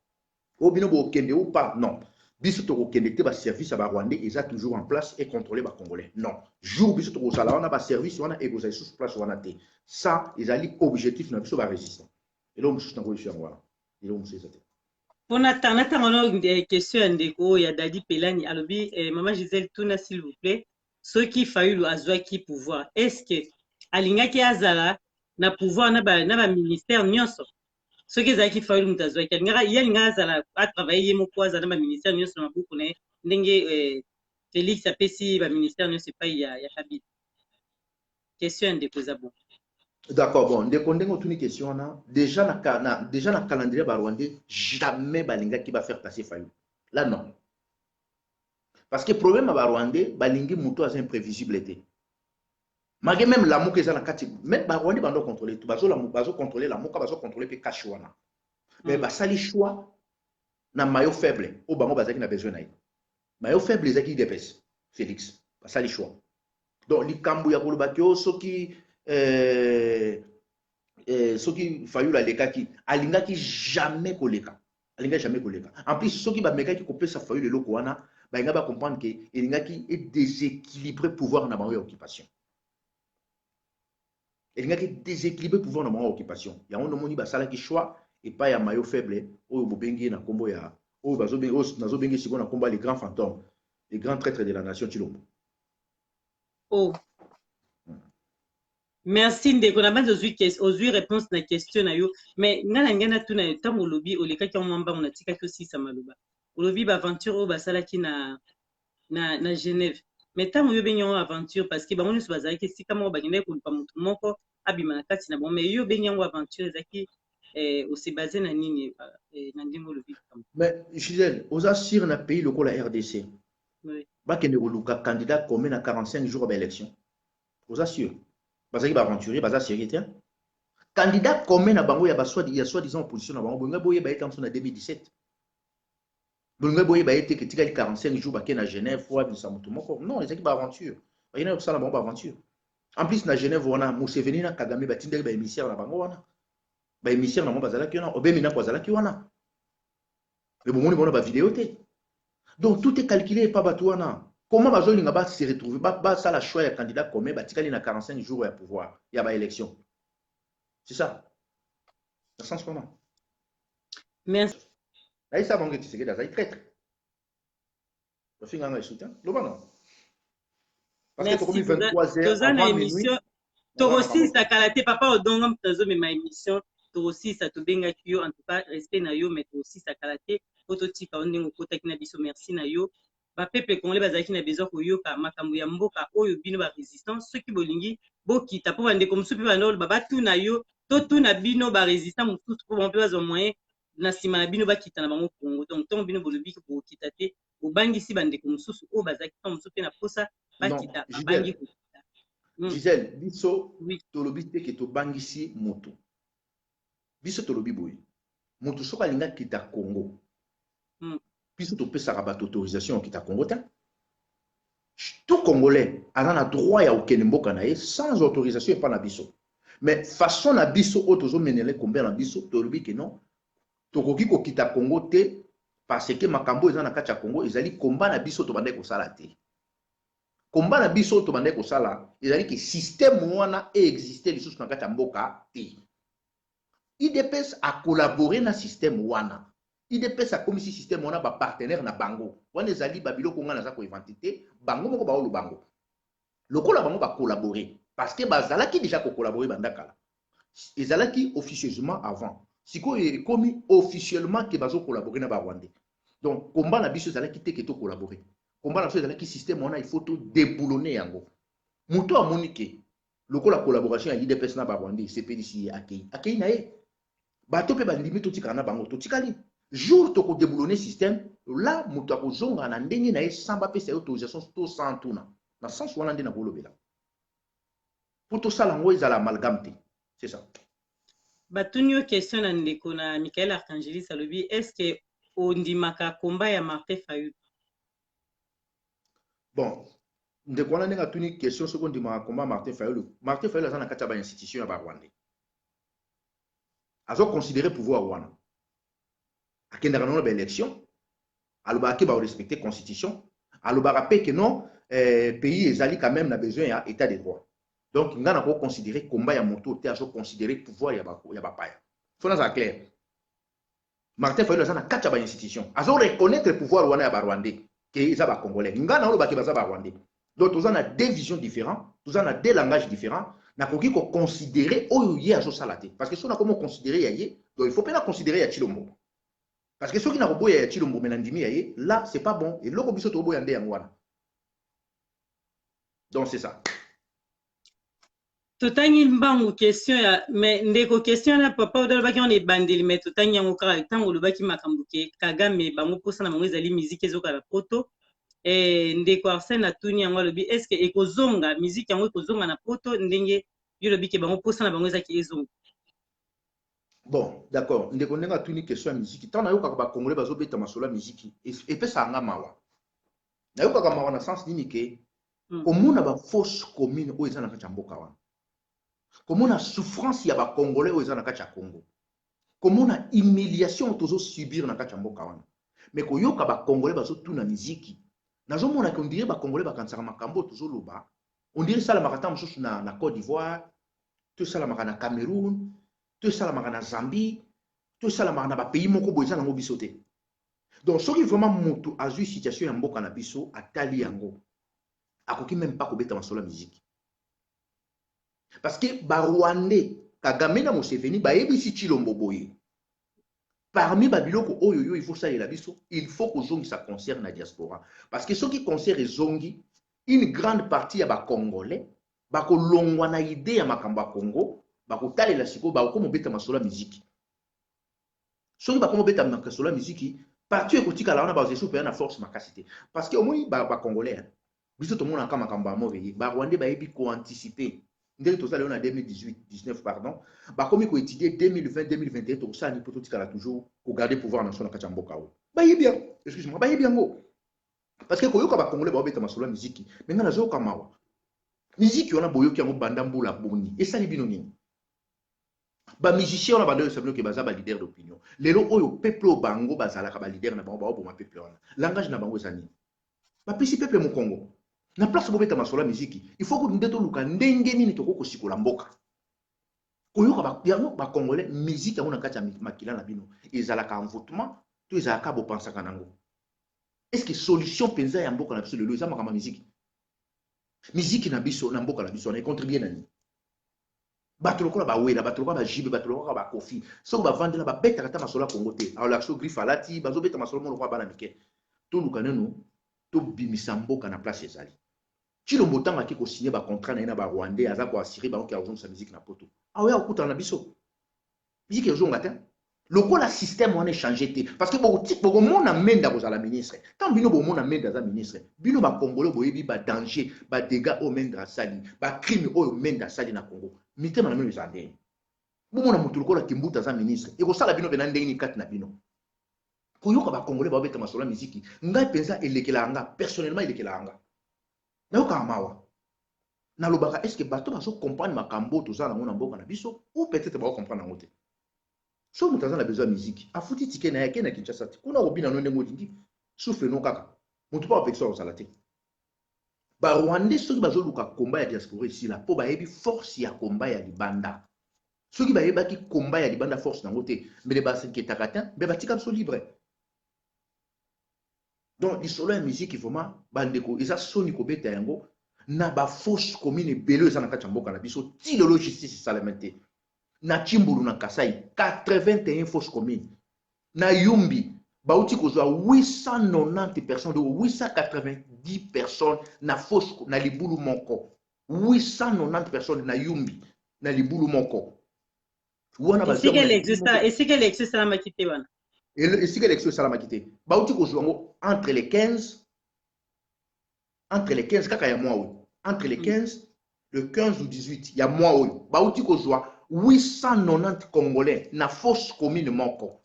oyo, bino bokende ou pas? Non, biso tokokende te. Baservice ya Barwandais eza toujours en place et contrôler Bacongolais. Non, jour biso tokozala wana, baservice wana ekozala lisusu place wana te. Ça ezali objectif na biso barésistant. Eloko mosusu nakoyebisa yango wana, eloko mosusu eza te. Mpona na ntango no, question ya ndeko oyo ya Dadi Pelani alobi: "Mama Gisèle, tuna s'il vous plaît, soki Fayulu azwaki pouvoir, est ce que alingaki azala na pouvoir na baministère nyonso? Soki ezalaki Fayulu moto azwaki, alingaka ye, alingaka azala atravaille ye moko, azala na baministère nyonso na maboko na ye, ndenge Félix apesi baministère nyonso epai ya Kabila?" Question ya ndeko eza bon. D'accord. Bon, ndeko, ndenge otuni question wana, déjà na calendrier Barwandais, jamais balingaki bafaire passer Fayulu là, non, parce que problème ya Barwandais, balingi moto aza imprévisible te. Malgré même Lamuka eza na kati, même Barwandais bando contrôler tout, bazocontrôler Lamuka, bazocontrôler mpe CACH wana, mais basali choix na maillon faible oyo bango bazalaki na besoin na ye. Maillon faible ezalaki UDPS, Félix. Basali choix. Donc likambo ya kolobaki oyo, soki Fayulu alekaki, alingaki jamais koleka, alingaki jamais koleka. En plus, soki bamekaki kopesa Fayulu eloko wana, balinga bacomprendre ke elingaki edéséquilibre pouvoir na bango ya occupation, elingaki déséquilibre pouvoir na bango ya occupation. Yango nomoni basalaki choix epai ya maillon faible oyo bobengi ye na nkombo ya oyo nazobengi sikoyo na nkombo ya les grands fantômes, les grands traîtres de la nation, Tshilombo. Oh. Merci ndeko na banzi, ozwi réponse na question na yo. Mais ngai na ngai natuna yo, ntango olobi olekaki yango mwa mbango, natikaki osisa maloba. Olobi baaventure oyo basalaki na Genève, mais ntango yo obengi yango aventure, parce que bango nyonso bazalaki esika moko, bakendaki koluka motu moko abima na kati na bango, mais yo obengi yango aventure, ezalaki ose base na nini na ndenge olobi? Mais Gisèle, oza sûr na pays lokola RDC, bakende koluka candidat commun na 45 jours ya baélection, oza sûr bazalaki baaventurier? Baza sérieux te. Candidat commun na bango ya soi-disant opposition na bango, bolingai boyeba ye ntango na 2017, bolingai boyeba ye te ke tikali 45 jours, bake na Genève fo abimisa moto moko? Non, ezalaki baaventure, bakendaki kosala bango baaventure. En plus, na Genève wana, Museveni na Kagame batindaki baémissaire na bango wana. Baémissaire na bango bazalaki wana, Aubin Minaku azalaki wana, mais bomoni bona bavideo te. Donc tout est calculé epa bato wana. Comment bazolinga base retrouver, basala choix ya candidat commun, batikali na 45 jours ya pouvoir ya baélection? C'est ça na sens wana. Merci. Nayisa bango, Tshisekedi azali traître. Bafinganga esu te, loba non, parce que tokomi 23 heures. Toza na émission, tokosilisa kala te. Papa Odonga moto azomema émission, tokosilisa. Tobengaki yo, en tout cas respect na yo, mais tokosilisa kala te po totika yo ndenge okotaki na biso. Merci na yo. Bapeuple congolais bazalaki na besoin koyoka makambo ya mboka oyo. Bino barésistant, soki bolingi bokita, mpo bandeko mosusu mpe banda oloba, batuna yo, totuna bino barésistant mosusu, mpo bango mpe bazwa moyen na nsima na bino bakita na bango Congo. Donc ntongo bino bolobiki bokokita te, bobangisi bandeko mosusu oyo bazalaki ntango mosusu mpe na posa bakita, babangi kokita. Gisèle, biso tolobi te ke tobangisi moto. Biso tolobi boye: moto soki alingi akita Congo, biso topesaka bato autorisation ya kokita Congo te. Tout Congolais aza na droit ya kokende mboka na ye sans autorisation epa na biso. Mais façon na biso oyo tozomenela combat na biso, tolobi ke non, tokoki kokita Congo te, parce que makambo eza na kati ya Congo ezali combat na biso tobandaki kosala te. Combat na biso tobandaki kosala ezali ke système wana eexiste lisusu na kati ya mboka te. UDPS acollabore na système wana. UDPS akomisi système wana bapartenaire na bango. Wana ezali babiloko ngai naza koinventer te, bango moko baolo bango. Lokola bango bacollabore, parce que bazalaki déjà kocollabore banda kala, ezalaki officieusement avant, sikoyo ekomi officiellement ke bazocollabore na Barwandais. Donc combat na biso ezalaki te ke tocollabore. Combat na biso ezalaki système wana, il faut todéboulonner yango. Moto amoni ke lokola collaboration ya UDPS na Barwandais esepelisi ye, akei, akei na ye. Bato mpe bandimi, totikala na bango, totikali. Jour tokodéboulonner système la, moto akozonga na ndenge na ye sans bapesa ye autorisation to sans tuna. Na sens wana nde nakolobela. Mpo tosala yango ezala amalgame te, c'est ça. Batuni yo question na ndeko na Michael Archangelis, alobi: est ce que ondimaka komba ya Martin Fayulu? Bon, ndeko wana, ndenge atuni question soki ondimaka komba Martin Fayulu, Martin Fayulu aza na kati ya bainstitution ya Barwandais, azoconsidérer pouvoir wana. Akendaka nango na baélection, alobaka ke barespecte constitution, alobaka mpe ke non, pays ezali quand même na besoin ya état de droit. Donc nga nakoconsidérer komba ya moto te azoconsidérer pouvoir ya bapaya. Faut nazala clair, Martin Fayulu aza na kati ya bainstitution, azoreconnaître pouvoir wana ya Barwandais ke eza Bacongolais. Nga na olobaki baza Barwandais. Donc toza na deux visions différents, toza na deux langages différents. Nakoki koconsidérer oyo ye azosala te, parce que soki nakomi koconsidérer ya ye, donc il faut mpe na considérer ya Tshilombo, parce que soki nakoboya ya Tshilombo me na ndimi ya ye, là c'est pas bon. Eloko biso tokoboya nde yango wana. Donc c'est ça. Totangi mbangu question ya me ndeko, question wana papa oyo alobaki wana ebandeli, me totangi yango kaka ntango olobaki makambo ke Kagame, bango mposa na bango ezali miziki ezokala Poto. Ndeko Arsène atuni yango, alobi: est ce que ekozonga, miziki yango ekozonga na Poto, ndenge yo olobi ke bango mposa na bango ezaki ezonga? Bon, d'accord. Ndeko, ndenge atuni question ya miziki, ntango nayokaka Bacongolais bazobeta masolo ya miziki, epesaka nga mawa. Nayokaka mawa na sens nini? Ke komona bafosse commune oyo eza na kati ya mboka wana, komona souffrance ya Bacongolais oyo eza na kati ya Congo, komona humiliation oyo tozosubir na kati ya mboka wana, mais koyoka Bacongolais bazotuna miziki, nazomona ke on dirait Bacongolais bakanisaka makambo oyo tozoloba, on dirait esalamaka ntango mosusu na Côte d'Ivoire, to esalamaka na Cameroun, to esalamaka na Zambie, to esalamaka na bapays moko boye, eza nango biso te. Donc soki vraiment moto azwi situation ya mboka na biso, atali yango, akoki même pas kobeta masolo ya miziki, parce que Barwandais, Kagame na Museveni, bayebisi Tshilombo boye: parmi babiloko oyo yo il faut salela biso, il faut kozongisa concert na diaspora, parce que soki concert ezongi, une grande partie ya Bacongolais bakolongwa na idée ya makambo ya Congo, bakotalela sikoyo, bakokoma obeta masolo ya miziki. Soki bakoma obeta masolo ya miziki, parti oyo ekotikala wana bazesu mpenza na force makasi te, parce que omoni Bacongolais, biso tomonaka makambo ya moveye. Barwandais bayebi koanticiper. Ndenge toza lelo na 2018, 19 pardon, bakomi koétudier 2020, 2021, tokosala nini mpo totikala toujours kogarder pouvoir na biso na kati ya mboka oyo. Bayebi yango, excuse moi, bayebi yango, parce que koyoka Bacongolais baobeta masolo ya miziki, me ngai nazoyoka mawa. Miziki wana boyoki yango banda mbula boni? Esali bino nini? Bamusicien wana banda oyesa bino ke baza baleader d'opinion. Lelo oyo peuple oyo bango bazalaka baleader na bango, baoboma peuple wana. Langage na bango eza nini? Bapesi peuple mokongo. Na place bobeta masolo ya miziki, il faut nde toluka ndenge nini tokoki kosikola mboka. Koyoka yango Bacongolais, miziki yango na kati ya makila na bino ezalaka envoûtement to ezalaka bopansaka nango? Est ce que solution mpenza ya mboka na biso lelo eza makambo ya miziki? Miziki na biso na mboka na biso wana econtribue na nini? Bato lokola Bawela, bato lokola Bajibe, bato lokola Bakofi, soki bavandela, babetaka ata masolo ya Kongo te. Alakso griffe alati, bazobeta masolo mo lokola bana mike. Toluka nano tobimisa mboka na place ezali. Tshilombo, ntango ake kosigner bacontrat na ye na Barwandais, aza koassurer bango ke azongisa miziki na Poto. Aoya kokutana na biso, miziki ezonga te lokola système wana échange te, parce que bokomona Mende akozala ministre. Ntango bino bomona Mende aza ministre, bino Bacongolais boyebi badanger, badégâts oyo Mende asali, bacrime oyo Mende asali na Congo. Mitema na bino eza ndenge bomona motu lokola Kimbuta aza ministre, ekosala bino mpena ndenge nini kati na bino? Koyoka Bacongolais baobeta masolo ya miziki, ngai mpenza elekelaka nga personnellement, elekelaka nga, nayokaka mawa. Nalobaka: est ce que bato bazocomprendre makambo oyo toza nango na mboka na biso, ou peut-être bazocomprendre yango te? So moto aza na besoin ya miziki, afuti ticket na ye, ake na Kinshasa te, kuna kobina no ndenge olingi, souffle no kaka, moto mpo apekisa kozala te. Barwandais, soki bazoluka komba ya diaspora esila, mpo bayebi force ya komba ya libanda. Soki bayebaki komba ya libanda force nango te, mbele basenketaka te, mbe batika biso libre. Donc lisolo ya miziki, vraiment bandeko, eza soni kobeta yango na bafosse commune ebele eza na kati ya mboka na biso. Ti lelo justice esalema te. Na Tshimbulu na Kasai, 81 fosse commune. Na Yumbi, bauti kozwa 890 personnes, donc 890 personnes na fosse, na libulu moko. 890 personnes na Yumbi, na libulu moko wana. Esika élection esalamaki te wana. Esika élection esalamaki te, bauti kozwa yango entre les 15, entre les 15 kaka ya mwa oyo, entre les 15. Le 15 ou 18 ya mois oyo, bauti kozwa 890 Congolais na fosse commune moko.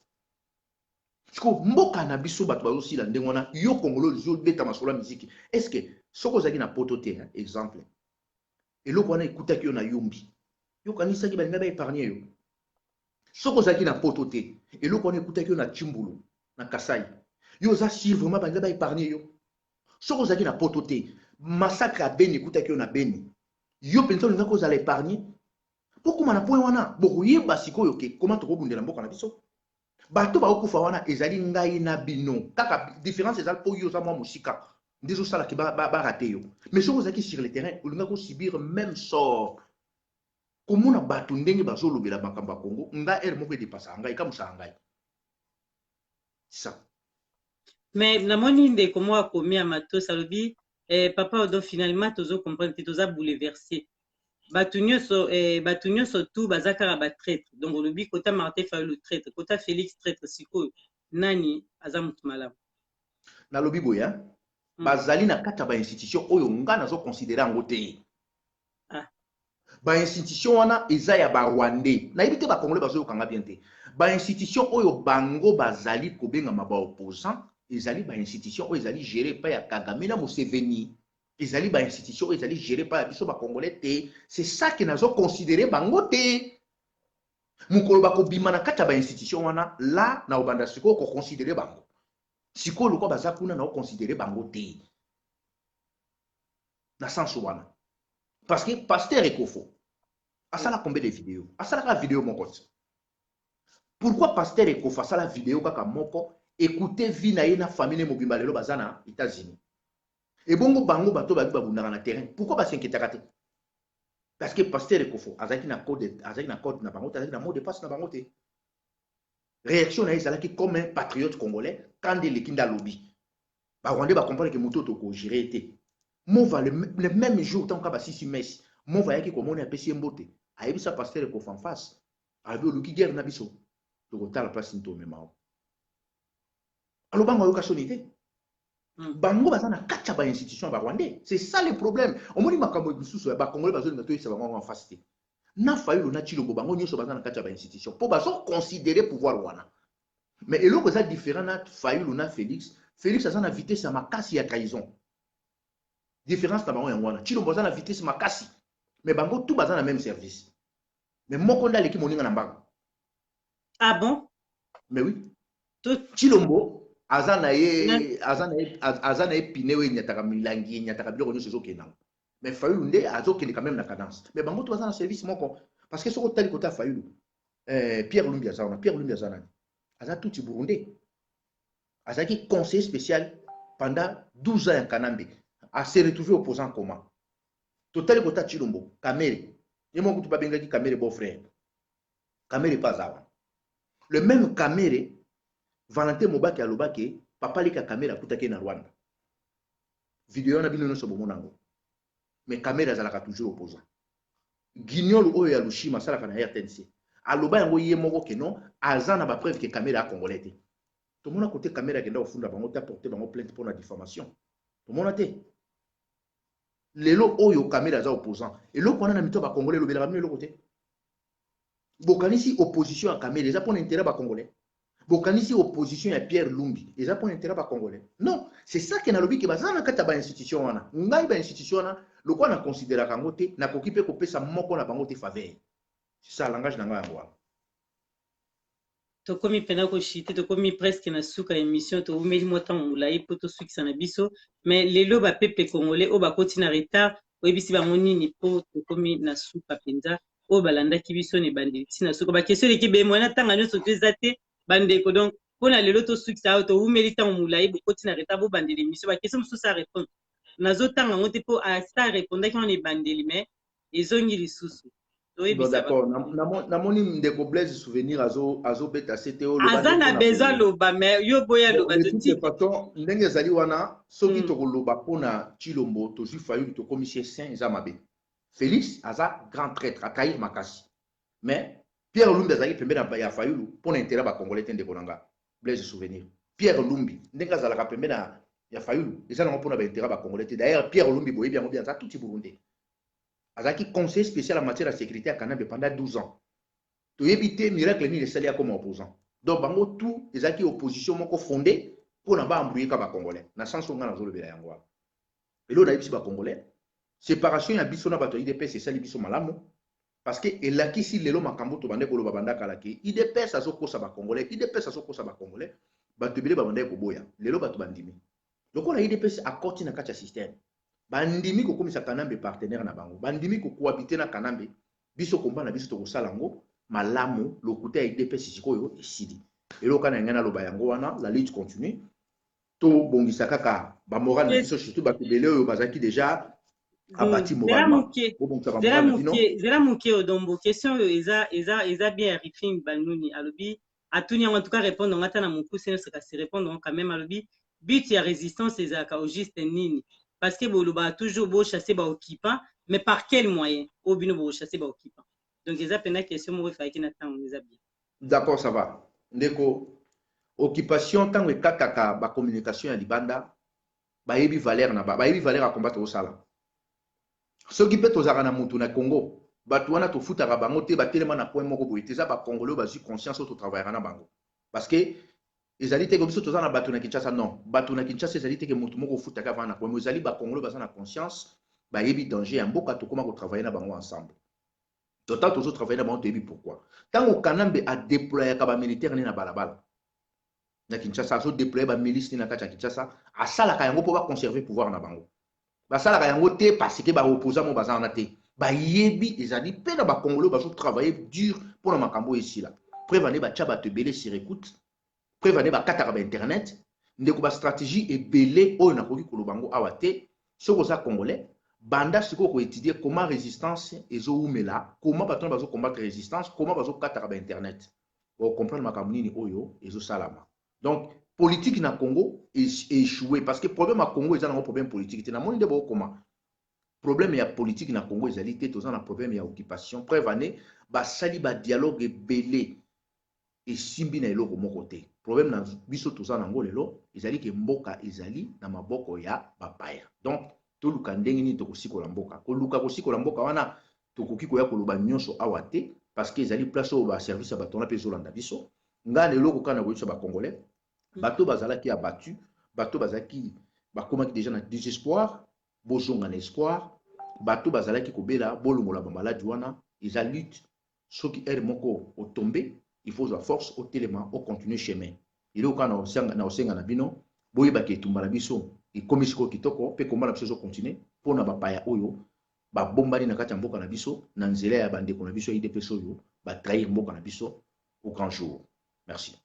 Sikoyo mboka na biso bato bazosila ndenge wana, yo Congolais ozobeta masolo ya miziki. Est ce que soki ozalaki na poto te, hein, exemple, eloko wana ekutaki yo na Yumbi, yo okanisaki balinga ba épargner yo? Soki ozalaki na poto te, eloko wana ekutaki yo na Tshimbulu, na Kasai, yo oza sûr vraiment balinga ba épargner yo? Soki ozalaki na poto te, massacre ya Beni ekutaki yo na Beni, yo mpenza olingaki ozala épargner? Bokóma na point wana, bokoyeba sikoyo ke koma tokobundela mboka na biso. Bato bakokufa wana ezali ngai na bino, kaka différence ezali mpo yo oza mwa mosika nde ezosalaki barater yo. Mais soki ozalaki sur le terrain, olingaki osubir même sort. Komona bato ndenge bazolobela makambo ya Congo, ngai ere moko edépasaka ngai, ekamusaka ngai ça. Mais namoni ndeko moko akomi ya matos, alobi papa Odon, finalement tozo comprendre te, toza bouleversé. Bato nyonso bato nyonso tu baza kaka batraître. Donc olobi kota Martin Fayulu traître, kota Félix traître, sikoyo nani aza motu malamu? Nalobi boye, bazali na kati ya bainstitution oyo nga nazoconsidérer yango te. Bainstitution wana eza ya Barwandais. Nayebi te, Bacongolais bazoyokanga bien te. Bainstitution oyo bango bazali kobengama baopposant ezali bainstitution oyo ezali géré epai ya Kagame na Museveni. Ezali bainstitution oyo ezali géré epai ya biso Bacongolais te. C'est ça ke nazoconsidérer bango te. Mokolo bakobima na kati ya bainstitution wana, la na obanda sikoyo koconsidérer bango. Sikoyo lokwa baza kuna, na oconsidérer bango te na sens wana, parce que pasteur Ekofo asala combien de vidéos? Asalaka vidéo moko te. Pourquoi pasteur Ekofo asala vidéo kaka moko? Écoutez, vie na ye na famille ne mobimba lelo baza na États-Unis. Ebongo bango bato babi babundaka na terrain, pourquoi bas'inquiétaka te? Parce que pasteur Ekofo azalaki na code, azalaki na code na bango te, azalaki na mot de passe na bango te. Réaction na ye ezalaki comme un patriote congolais. Kanda eleki nde alobi. Barwandais bacomprendre ke moto oyo tokogérer te. Mova, le même jour, ntango kaka basisi messe, Mova ayaki komona, apesi ye mbote, ayebisa pasteur Ekofo en face, alobi: "Oluki guerre na biso, tokotala place nini tomema o." Alobango, ayoka soni te. Bango baza na kati ya bainstitution ya Barwandais, c'est ça le problème. Omoni makambo misusu ya Bacongolais, bazolinga toyebisa bango yango en face te. Na Fayulu na Tshilombo, bango nyonso baza na kati ya bainstitution mpo bazoconsidérer pouvoir wana. Mais eloko eza différent na Fayulu na Félix, Félix aza na vitesse ya makasi ya trahison. Différence na bango yango wana. Tshilombo aza na vitesse makasi, mais bango tout baza na même service, mais moko nde aleki moninga na mbango. Ah bon? Mais oui. Tshilombo aza na ye, aza na ye pine oyo enyataka milangi, enyataka biloko nyonso, ezokende yango. Mais Fayulu nde azokende quand même na cadence. Mais bango to baza na service moko, parce que soki otali kota Fayulu, Pierre Lumbi aza wana. Pierre Lumbi aza nani? Aza tutsi burundais, azalaki conseiller spécial pendant 12 ans ya Kanambe. Ase retrouvé opposant comment? Totali kota Tshilombo, Kamerhe ye moko kutu babengaki Kamerhe beau frère. Kamerhe mpe aza wana, le même Kamerhe Valentin Mobaki alobaki papa leka Kamerhe akutaki ye na Rwanda. Video wana bino nyonso bomona yango. Mais Kamerhe azalaka toujours opposant. Guignol oyo ya Lushima asalaka na RTNC aloba yango ye moko ke non, aza na bapreuve ke Kamerhe acongolais te. Tomona kote Kamerhe akenda kofunda bango te, aporte bango plainte mpona diffamation, tomona te. Lelo oyo Kamerhe aza opposant. Eloko wana na mito ya Bacongolais elobelaka bino eloko te. Bokanisi opposition ya Kamerhe eza mpona intérêt ya Bacongolais? Bokanisi opposition ya Pierre Lumbi eza mpona intérêt ya Bacongolais? Non, c'est ça ke nalobi ke baza na kati ya bainstitution wana. Ngai bainstitution wana, lokola na considéraka yango te, nakoki mpe kopesa moko na bango te faveur. C'est ça langage na ngai yango wana. Tokomi mpena kochuter, tokomi presque na suka ya émission. Towumeli mwa ntango molai mpo tosukisa na biso. Mais lelo bapeuple congolais oyo bakoti na retard, oyebisi bango nini? Mpo tokomi na suka mpenza. Oyo balandaki biso na ebandeli ntina suka, baquestion eleki bemwa na ntanga nyonso to eza te, bandeko. Donc mpona lelo tosukisa awa, towumeli ntango molai. Bokoti na retard, bobandela émission. Baquestion mosusu a répondre, nazotanga yango te mpo asa répondaki wana ebandeli, mais ezongi lisusu. Bon, d'accord, namoni ndeko Blaise Souvenir azobeta se te. Aza na besoin aloba, mais yo boya aloba. Façon ndenge ezali wana, soki tokoloba mpona Tshilombo, tozwi Fayulu, tokomisi ye saint, eza mabe. Félix aza grand traître, atrahir makasi. Mais Pierre Lumbi azalaki pembeni ya Fayulu mpona intérêt Bacongolais te. Ndeko na nga Blaise Souvenir, Pierre Lumbi ndenge azalaka pembeni ya Fayulu, eza nango mpona baintérêt Bacongolais te. D'ailleurs Pierre Lumbi, boyebi yango bien, aza tutsi burundais. Azalaki conseiller spécial en matière ya sécurité ya Kanambe pendant 12 ans. Toyebi te miracle nini esali akoma opposant. Donc bango tout ezalaki opposition moko fondée mpona baembrouiller ka bacongolais na sens oyo ngai nazolobela yango wana. Eloko nayebisi bacongolais, séparation ya biso na bato ya UDPS esali biso malamu, parce que elakisi lelo makambo tobande koloba banda kala ke UDPS azokosa bacongolais, UDPS azokosa bacongolais. Bato ebele babandaki koboya, lelo bato bandimi. Lokola UDPS akoti na kati ya système, bandimi kokomisa Kanambe partenaire na bango, bandimi kocohabiter na Kanambe. Biso komba na biso tokosala yango malamu. Lokuta ya UDPS sikoyo esili. Eloko kaka na ngai naloba yango wana, la lutte continue. Tobongisa kaka bamoral na biso, surtout bato ebele oyo bazalaki déjà abati moralement. Bobongisa bamoral na bino. Zela moke, Odombo. Question oyo eza bien ya Rifine Banuni. Alobi, atuni yango, en tout cas répondre ngo ata na mokuse nyonso, kasi répondre ngo quand même. Alobi: but ya résistance ezalaka au juste nini? Parce que bolobaka toujours bochasser baoccupant, mais par quel moyen oyo bino bochasser baoccupant? Donc eza mpenza question moko efalaki na ntango, eza bien. D'accord, ça va, ndeko. Occupation, ntango ekataka bacommunication ya libanda, bayebi valeur na bayebi valeur ya combat tozosala. Soki mpe tozalaka na mutu na Congo, bato wana tofutaka bango te, batelema na point moko boye te. Eza bacongolais oyo bazwi conscience oyo totravaillaka na bango, parce que ezali te ke biso toza na bato na Kinshasa. Non, bato na Kinshasa ezali te ke motu moko ofutaka avant na point. Ezali bacongolais baza na conscience, bayebi danger ya mboka. Tokóma kotravailler na bango ensemble. Total tozotravailler na bango, toyebi pourquoi. Ntango Kanambe adéployaka bamilitaire ne na balabala na Kinshasa, azodéployer bamilice ne na kati ya Kinshasa, asalaka yango mpo baconserver pouvoir na bango. Basalaka yango te parce que baopposant mo baza wana te. Bayebi ezali mpe na bacongolais bazotravailler dur mpona makambo oyo esila. Preuve ane, batya bato ebele sur écoute. Preuve ane, bakataka bainternet. Ndeko, bastratégie ebele oyo nakoki koloba yango awa te. Soki oza congolais, banda sikoyo koétudier comment résistance ezowumela, comment bato wana bazocombattre résistance, comment bazokataka bainternet, ocomprendre makambo nini oyo ezosalama. Donc politique na Congo échoué, parce que problème ya Congo eza nango problème politique te. Namoni nde bokoma problème ya politique na Congo ezali te, toza na problème ya occupation. Preuve ane, basali badialogue ebele, esimbi na eloko moko te. Problème na biso toza nango lelo ezali ke mboka ezali na maboko ya bapaya. Donc toluka ndenge nini tokosikola mboka. Koluka kosikola mboka wana, tokoki koya koloba nyonso awa te, parce que ezali place oyo baservice ya bato wana mpe ezolanda biso. Ngai na eloko kaka na koyebisa bacongolais, bato bazalaki abattu, bato bazalaki bakomaki déjà na désespoir, bozonga na espoir. Bato bazalaki kobela, bolongola bamaladi wana. Eza lutte. Soki heure moko otombe, il faut ozwa force, otelema, ocontinue chemin. Eloko kaka na osenga na bino, boyebaki etumba na biso ekomi sikoyo kitoko, mpe komba na biso ezocontinue mpona bapaya oyo babombani na kati ya mboka na biso na nzela ya bandeko na biso ya UDPS oyo batrahir mboka na biso au grand jour. Merci.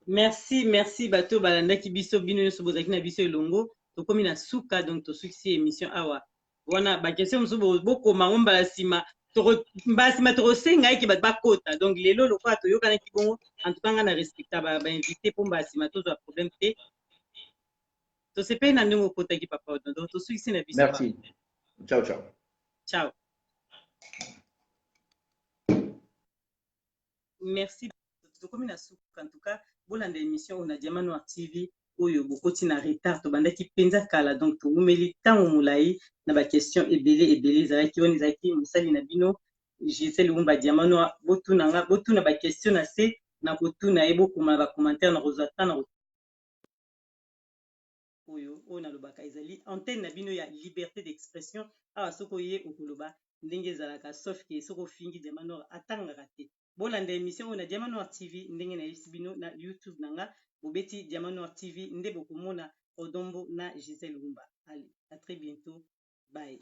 Merci, merci bato balandaki biso, bino nyonso bozalaki na biso elongo. Tokomi na suka, donc tosukisi émission awa. Wana baquestion mosusu bokoma ngo mbala nsima. Mbala nsima tokosenga eke bato bakota. Donc lelo lokola toyokanaki bongo, en tout cas ngai na respecta bainvité mpo mbala nsima tozwa problème te. Tosepeli na ndenge okotaki, papa Odon. Donc tosukisi na biso. Merci, ciao ciao. Ciao, merci. Tokomi na suka. En tout cas bolanda émission oyo na Diamant Noir TV oyo bokoti na retard. Tobandaki mpenza kala, donc towumeli ntango molai na baquestion ebele ebele ezalaki wana. Ezalaki mosali na bino Gisele Wumba, Diamant Noir. Botuna nga, botuna baquestion na se na kotuna ye, bokoma na bacommentaire na kozwa temps na oyo nalobaka. Ezali antenne na bino ya liberté d'expression awa. Soki oye, okoloba ndenge ezalaka, sauf ke soki ofingi, Diamant Noir atangaka te. Bolanda émission oyo na Diamant Noir TV, ndenge nayebisi bino na YouTube na nga. Bobeti Diamant Noir TV nde bokomona Odombo na Gisele Wumba. Allez, à très bientôt, bye.